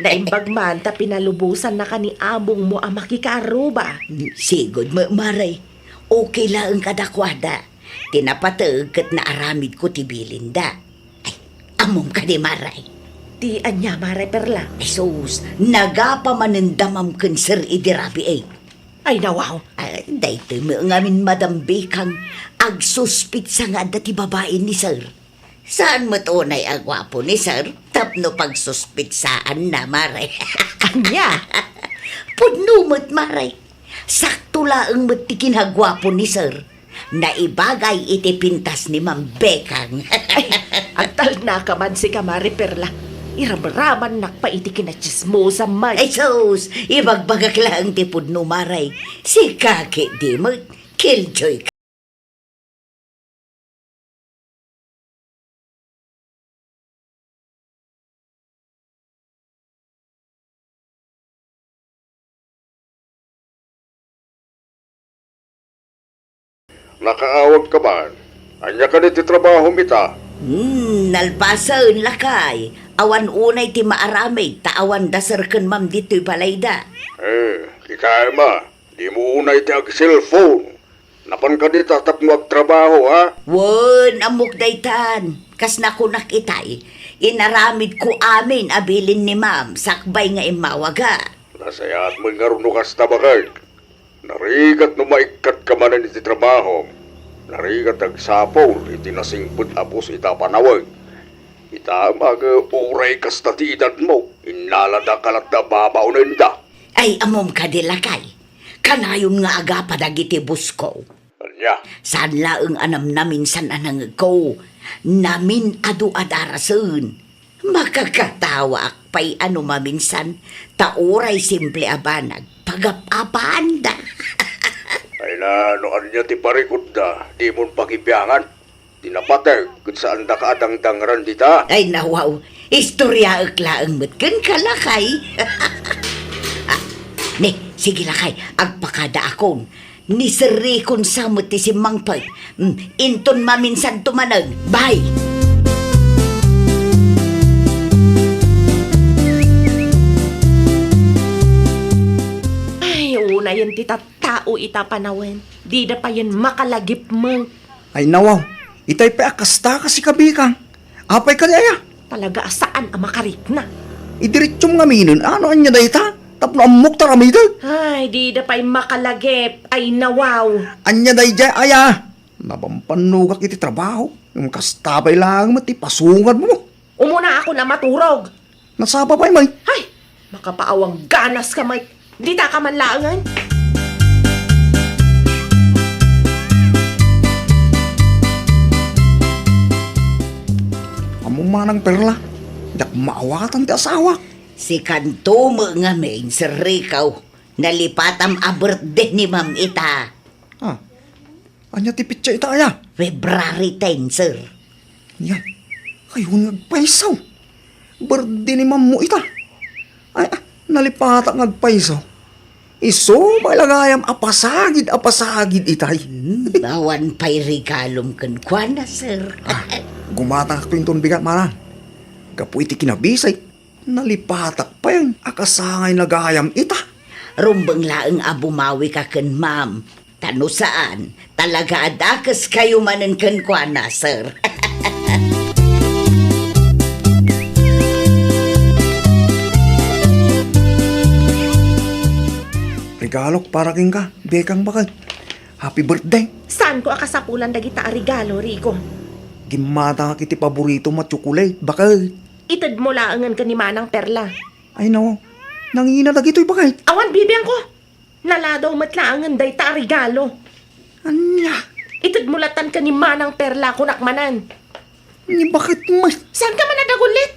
Naimbag man ta pinalubosannaka ni amongmo a makikaarruba. Sigud met, Mare. Okay laeng kadakuada. Ti napateg ket naaramidko ti bilinda. Ay, ammom kadi, Mare? Ti ania, Mare Perla? Ay sus, nagapa manen da Ma'am ken Sir idi rabii. Ay, nawaw. Ah, daytoy met ngamin, Madam Bekang, agsuspitsa nga adda ti babai ni Sir. Saan met unay a guapo ni Sir tapno pagsuspitsaanna, Mare. Ania? Pudno met, Mare. Sakto laeng met ti kinaguapo ni Sir. Naibagay iti pintas ni Ma'am Bekang. Ay, agtalnaka man sika, Mari Perla. Iramramannak pay iti kinatsismosam met. Ay sus, ibagbagak laeng ti pudno, Mare. Sika ketdi met, killjoy ka. Nakaawagka man. Ania kadi ti trabahom ita? Hmm, nalpasen, lakay. Awan unay ti maaramid ta awan da Sir ken Ma'am ditoy balayda. Eh, kitaem a, dimo unay ti agselpon. Napan kadi ta tapno agtrabaho, ha? Wen, ammok daytan. Kas nakunak itay, inaramidko amin a bilin ni Ma'am sakbay nga immawaga. Nasayaat met ngarud no kasta, baket. Narigat no maikkatka manen iti trabahom. Narigat agsapul iti nasingpet a bus ita a panawen. Ita met, uray kasta ti edadmo, innalada ka latta a babaonenda. Ay, ammom kadi, lakay. Kanayon nga agapa dagiti busko. Ania? Saan laeng a namnaminsan a nangegko. Namin-adu a darasen. Makakatawaak pay a no maminsan, ta uray simple a banag, pagap-apaanda. Ay na, no ania ti parikutda, dimon pakibiangan. Ti napateg ket saandaka a dangdangran dita. Ay, nawaw, istoryaek laeng met kenka, lakay. Ah, ne, sige, lakay, agpakadaakon. Ni Sir Rico sa met ti simmangpet. Mm, inton maminsanto manen. Bye! Ay, unayen ti tattao ita panawen. Dida payen makalagip met. Ay, nawaw, itay pay a kasta ka, sika, Bekang. Apay kadi aya? Talaga a saan a makarikna. Idiretsum ngaminen, ano ania dayta? Tapno ammok ta aramidek. Ay, dida pay makalagip. Ay, nawaw. Ania daydiay aya? Napampannogak iti trabaho. Ngem kasta pay laeng met ti pasungadmo. Umuna akon a maturog. Nasapa pay, may. Ay, makapaawang ganas ka, may. Dita ka man laengen. Ammom, Manang Perla, diak maawatan ti asawak. Sikanto met ngamin, Sir Rico. Nalipatam a birthday ni Ma'am ita. Ah, ania ti petsa ita aya? February ten, sir. Nia, kayon nga agpayso. Birthday ni Ma'am mo ita. Ay, ah, nalipatak nga agpayso. Isu pay la gayam a pasagid a pasagid itay. Hmm, awan pay regalom kenkuana, sir. Ah, gumatangakto inton bigat, Manang. Gapu iti kinabisay, nalipatak pay a kasangayna gayam ita. Rumbeng laeng a bumawika ken Ma'am. Ta no saan, talaga a dakeskayo manen kenkuana, sir. Regalok para kenka, Bekang, baket. Happy birthday. Saanko a kasapulan dagita a regalo, Rico? Gimmatangak iti paboritom a tsokolate, baket. Itedmo laengen ken ni Manang Perla. Ay, no. Nangina dagitoy, baket. Awan, bibiangko. Naladaw met laengen dayta a regalo. Ania? Itedmo latan ken ni Manang Perla, kunak manen. Ni baket met. Saanka man a dagullit?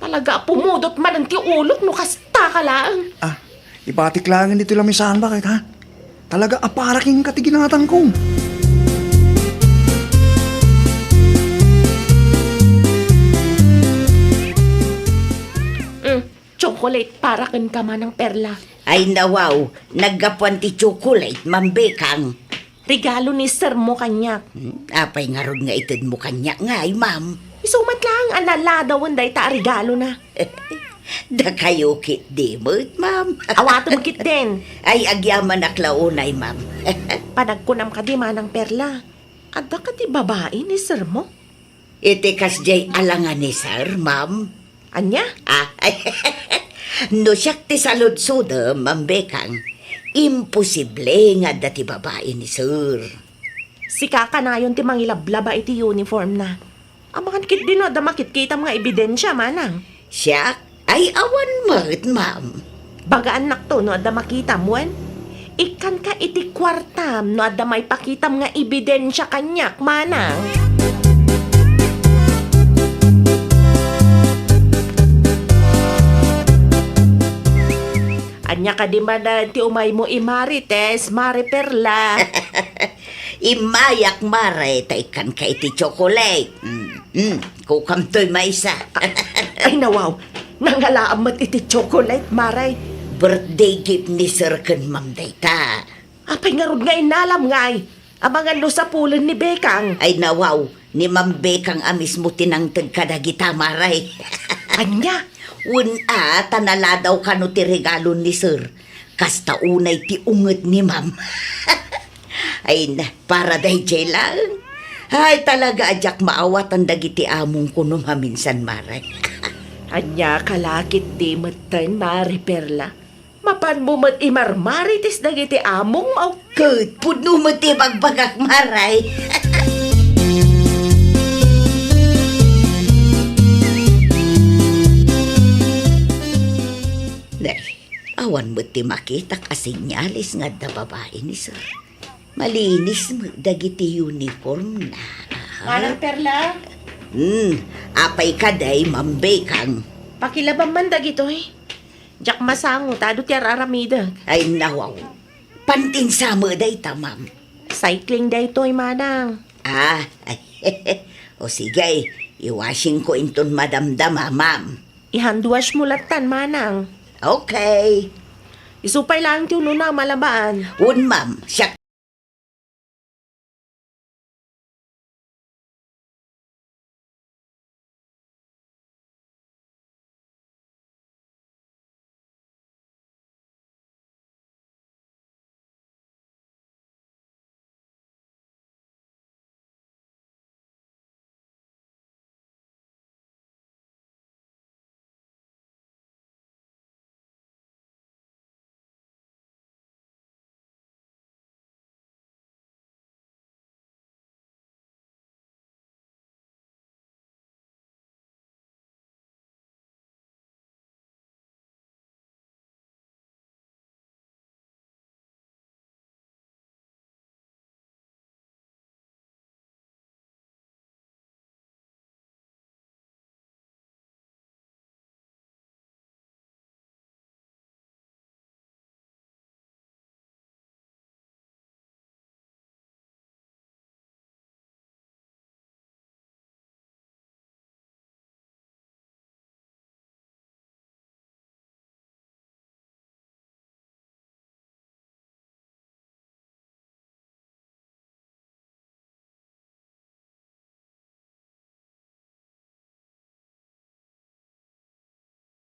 Talaga a pumudot manen ti ulok no kasta ka laeng. Ah, ibatik laengen ditoy lamisaan, baket, ha? Talaga a para kenka ti ginatangko. Mm. Chocolate para kenka, Manang Perla. Ay, nawaw, naggapuan ti chocolate, Ma'am Bekang. Regalo ni sir mo kaniak. Hmm, apay ngarud nga itedmo kaniak ngay, ma'am? Isu met laeng a naladawen dayta a regalona. Dakayo ketdi met, ma'am. Awatem ketdin. Ay, agyamanak la unay, ma'am. Panagkunam kadi, Manang Perla. Adda kadi babai ni sir mo? Iti kasdiay a la nga ni sir, ma'am. Ania? Ah, no siak ti saludsodem, Ma'am Bekang, imposible nga adda ti babai ni sir. Sika kanayon ti mangilablaba iti uniformna. Amangan ketdi no adda makitkitam nga ebidensia, manang. Siak? Ay, awan met, ma'am. Bagaannakto no adda makitam, wen? Ikkanka iti kuartam no adda maipakitam nga ebidensia kaniak, manang. Ania kadi manen ti umaymo, Imarites, Mari Perla? Immayak, Mare, ta ikkanka iti chocolate. Mm, mm, kukamtoy maysa. Ay, nawaw. Nangalaam met iti chocolate, Mare. Birthday gift ni Sir ken Ma'am dayta. Apay ngarud nga innalam ngay? Amangan no sapulen ni Bekang. Ay, nawaw. Ni Ma'am Bekang a mismo ti nangted kadagita, Mare. Ania? Wen a, ta naladaw kano ti regalo ni Sir. Kasta unay ti unget ni Ma'am. Ay na, para daydiay laeng. Ay, talaga a diak maawatan dagiti amongko no maminsan, Mare. Ania ka la ketdi metten, Mari Perla? Mapanmo met imarmarites dagiti amongmo. Ket pudno met ti ibagbagak, Mare. Nay, awan met ti makitak a senyales nga adda babai ni Sir. Malinis met dagiti uniformna. Aha. Manang Perla? Hmm, apay kadi, Ma'am Bekang? Pakilabam man dagitoy. Diak masango, ta adu ti ar-aramidek. Ay, nawaw. Pantinsa met dayta, ma'am. Cycling daytoy, manang. Ah, ay, o sige, i-washingko inton madamdama, ma'am. I-hand wash mo lattan, manang. Okay. Isu pay laeng ti unona a malabaan. Wen, ma'am. Siak.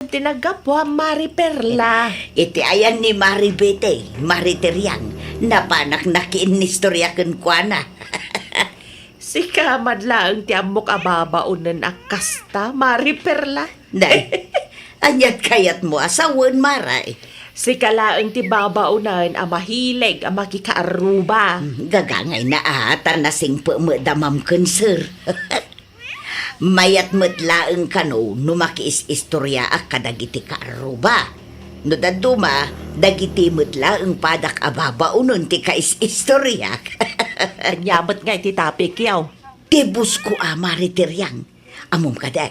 Ti naggapuam, Mari Perla. Iti ayan ni Mari Betty, Mari Teriang, napanak nakiinnistorya kenkuana. Sika met laeng ti ammok a babaonen a kasta, Mari Perla. Nay, aniat kayatmo a sawen, Mare? Sika laeng ti babaonen a mahilig a makikaarruba. Hmm, gagangayna a, ta nasingpet met da ma'am ken sir. Mayat met laeng kano no makiis-istoriaak kadagiti kaarruba. No dadduma, dagiti met laeng padak a babaonen ti kais-istoriak. Ania met ngay ti topic, yaw? Ti boss ko a Mari Teriang. Ammom kadi,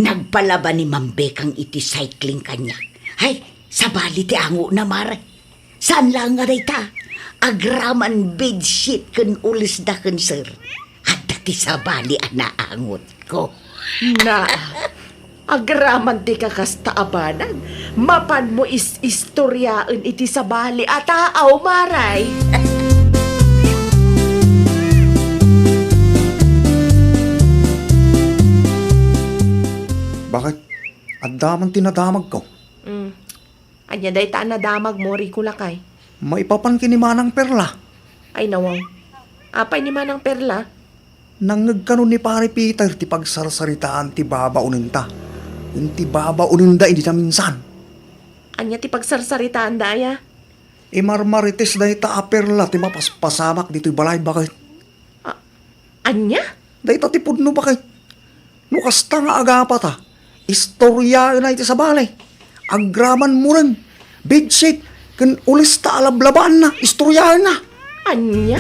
nagpalaba ni Ma'am Bekang iti cycling kaniak. Hay, sabali ti angona, Mare. Saan laeng a dayta. Agraman bedsheet ken ulesda ken sir. Adda ti sabali a naangotko. Na, Agraman ti kakasta a banag, mapanmo is-istoriaen iti sabali a tao, Maray. Bakit? Adda man ti nadamagko. Mm. Ania dayta a nadamagmo, Rico, lakay? Maipapan ken ni Manang Perla. Ay, nawaw. Apay ni Manang Perla? Nangngeg kano ni Pare Peter ti pagsarsaritaan ti babaonenta ken ti babaonenda idi naminsan. Ania ti pagsarsaritaanda aya? Imarmarites dayta a Perla ti mapaspasamak ditoy balay, bakit? A-, ania? Dayta ti pudno, bakit? No kasta nga agapata, istoriaenna iti sabali. Agraman mureng, bedsheet, ken ulista a lablabaanna, istoriaenna. Ania?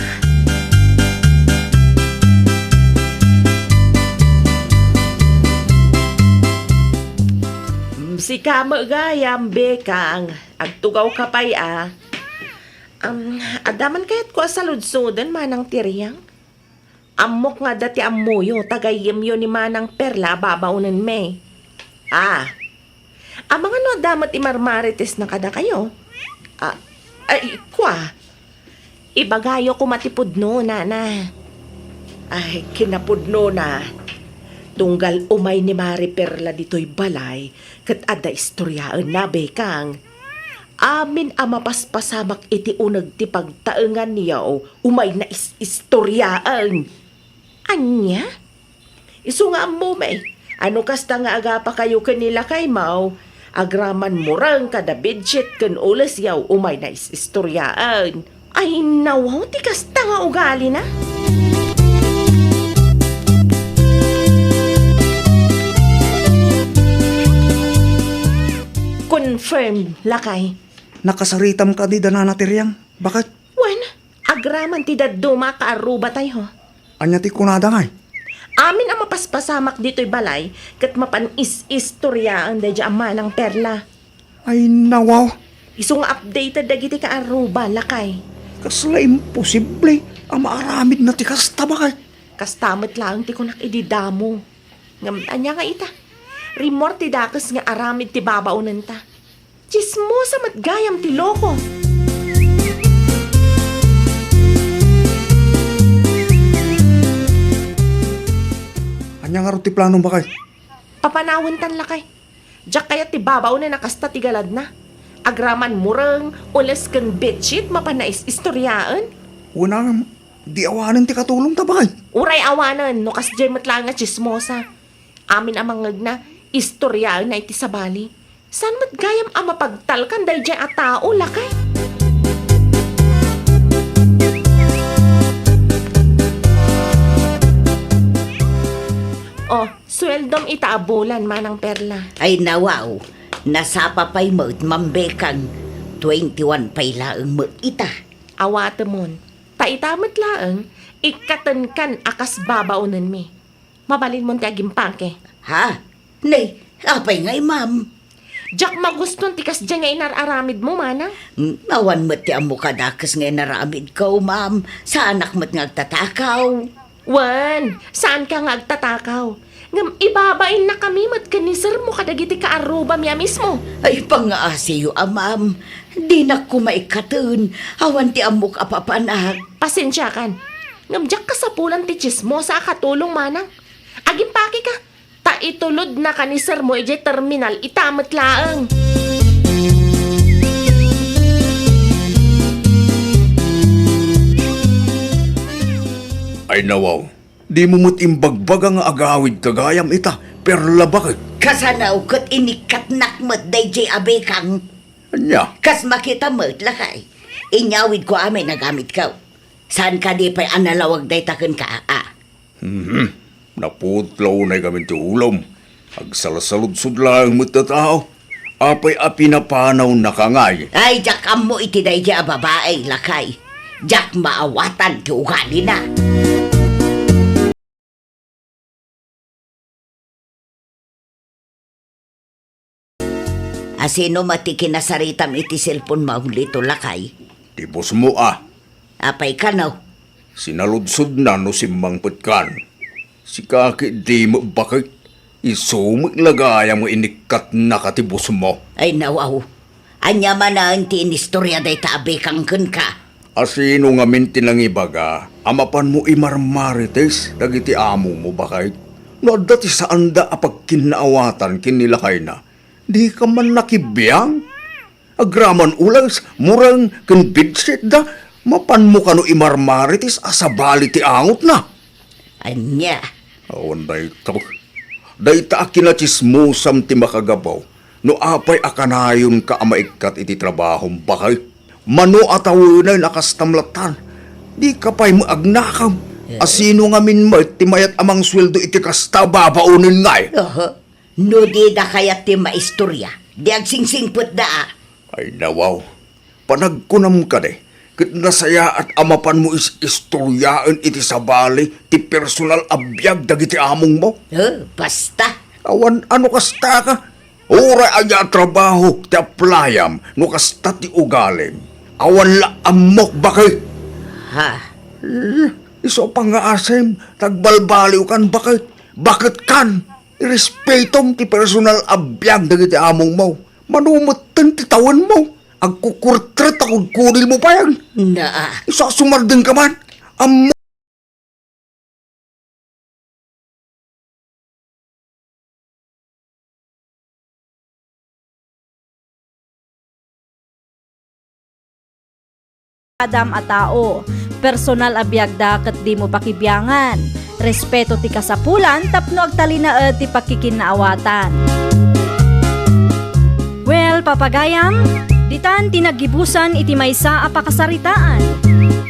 Mm, sika met gayam, Bekang. Agtugawka pay a. Am, adda man kayatko a saludsoden, Manang Tiriang? Ammok nga adda ti ammoyo, ta gayyemyo ni Manang Perla a babaonenmi. Ah. Amangan no adda met imarmaritesna kadakayo? Ah, ay, kua. Ibagayo koma ti pudno, nana. Ay, kinapudnona. Tunggal umay ni Mari Perla ditoy balay, ket adda istoriaenna, Bekang. Amin a mapaspasamak iti uneg ti pagtaenganyo, umayna is-istoriaen. Ania? Isu nga ammomi, a no kasta nga agapakayo ken ni lakaymo, agraman mureng kada bedsheet ken ulesyo umayna is-istoriaen. Ay, nawaw ti kasta nga ugalina. Confirm, lakay. Nakasaritam kadi da Nana Tiriang? Bakit? Wen, agraman ti dadduma a kaarubatayho. Ania ti kunada ngay? Amin a mapaspasamak ditoy balay, ket mapan is-istoriaen daydiay a Manang Perla. Ay, nawaw. Isu nga updated dagiti kaaruba, lakay. Kasla imposible a maaramidna ti kasta, bakit? Kasta met laeng ti kunak idi damo. Ngem ania nga ita? Rimmuar ti dakes nga aramid ti babaonenta. Tsismosa met gayam ti loko. Ania ngarud ti planom, bakit? Papanawentan, lakay. Diak kayat ti babaonen a kasta ti galadna. Agraman mureng, ules ken bedsheet, mapan na is-istoriaen. Wen a, di awanen ti katulongta, bakit? Uray awanen, no kasdiay met laeng a tsismosa. Amin a mangngegna, istoriaenna iti sabali. Saan met gayam a mapagtalkan daydiay a tao, lakay? Oh, sueldom ita a bulan, Manang Perla. Ay, nawaw. Nasapa pay met, Ma'am Bekang. Twenty-one pay laeng met ita. Awatemon. Ta ita met laeng, ikkatenkan a kas babaonenmi. Mabalinmon ti agimpake. Ha? Nay, apay ngay, ma'am? Diak maguston ti kasdiay nga inar-aramidmo, manang. Mm, awan met ti ammok a dakes nga inaramidko, ma'am. Saanak met nga agtatakaw. Wen, saanka nga agtatakaw. Ngem ibabainnakami met ken ni sermo kadagiti kaarrubami a mismo. Ay, pangngaasiyo a, ma'am. Dinak koma ikkaten. Awan ti ammok a papanak. Pasensiakan. Ngem diak kasapulan ti tsismosa a katulong, manang. Agimpakeka, ta itulodnaka ni sermo idiay terminal ita met laeng. Ay, nawaw, dimo met imbagbaga nga agawidka gayam ita, Perla, baket. Kasano ket inikkatnak met daydiay a Bekang? Ania? Kas makita met, lakay. Inyawidko amin a gamitko. Saan kadi pay a nalawag dayta kenka, a? Mhm. Naputlaw unay gamin ti ulom. Agsalsaludsod laeng met a tao. Apay a pinapanawnaka ngay? Ay, diak ammo iti daydiay a babai, lakay. Diak maawatan ti ugalina. Asino met ti kinasaritam iti cellphone-mo, Lito, lakay? Ti boss-mo, a. Apay kano? Sinaludsodna no simmangpetkan. Sika ketdi, baket. Isu met la gayam nga inikkatnaka ti busmo. Ay, nawaw. Ania manen ti inistorya dayta a bikang kenka? A sino ngamin ti nangibaga a mapanmo imarmarites dagiti amongmo, baket? No adda ti saanda a pagkinnaawatan ken ni lakayna, dika man nakibiang? Agraman ules, mureng ken bidsetda, mapanmo kano imarmarites a sabali ti angotna? Ania? Awan daytoy. Dayta a kinatsismosam ti makagapu no apay a kanayonka a maikkat iti trabahom, baket. Mano a tawenay a kastam lattan. Dika pay met agnakam. Eh. A sino ngamin met ti mayat a mangsueldo iti kasta a babaonen ngay? Aha. No dida kayat ti maistorya, di agsingsingpetda a. Ay, nawaw. Panagkunam kadi, ket nasayaat a mapanmo is-istoryaen iti sabali ti personal a biag dagiti amongmo? Eh, basta. Awan a no kasta ka. Uray ania a trabaho ti aplayam no kasta ti ugalim. Awan la ammok, baket. Ha? Eh, isu a pangngaasim, nagbalbaliwkan, baket. Baketkan. Irespetom ti personal a biag dagiti amongmo. Mano metten ti tawenmo. Agkukurtret a kudkudilmo pay. Naa. Isu a sumardengka man. Ammo. Adam a tao. Personal a biagda ket dimo pakibiangan. Respeto ti kasapulan tapno agtalinaed ti pakkikinnaawatan. Well, papagayam, ditan ti naggibusan iti maysa a pakasaritaan.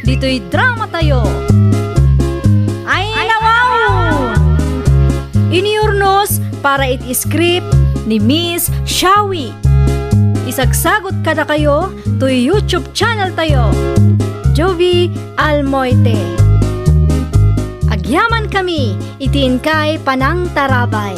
Ditoy drama tayo. Ay, nawaw! Iniurnos para iti script ni Miss Shawi. Isagsagot kadakayo toy YouTube channel tayo, Jovie Almoite. Agyaman kami iti inkay panangtarabay.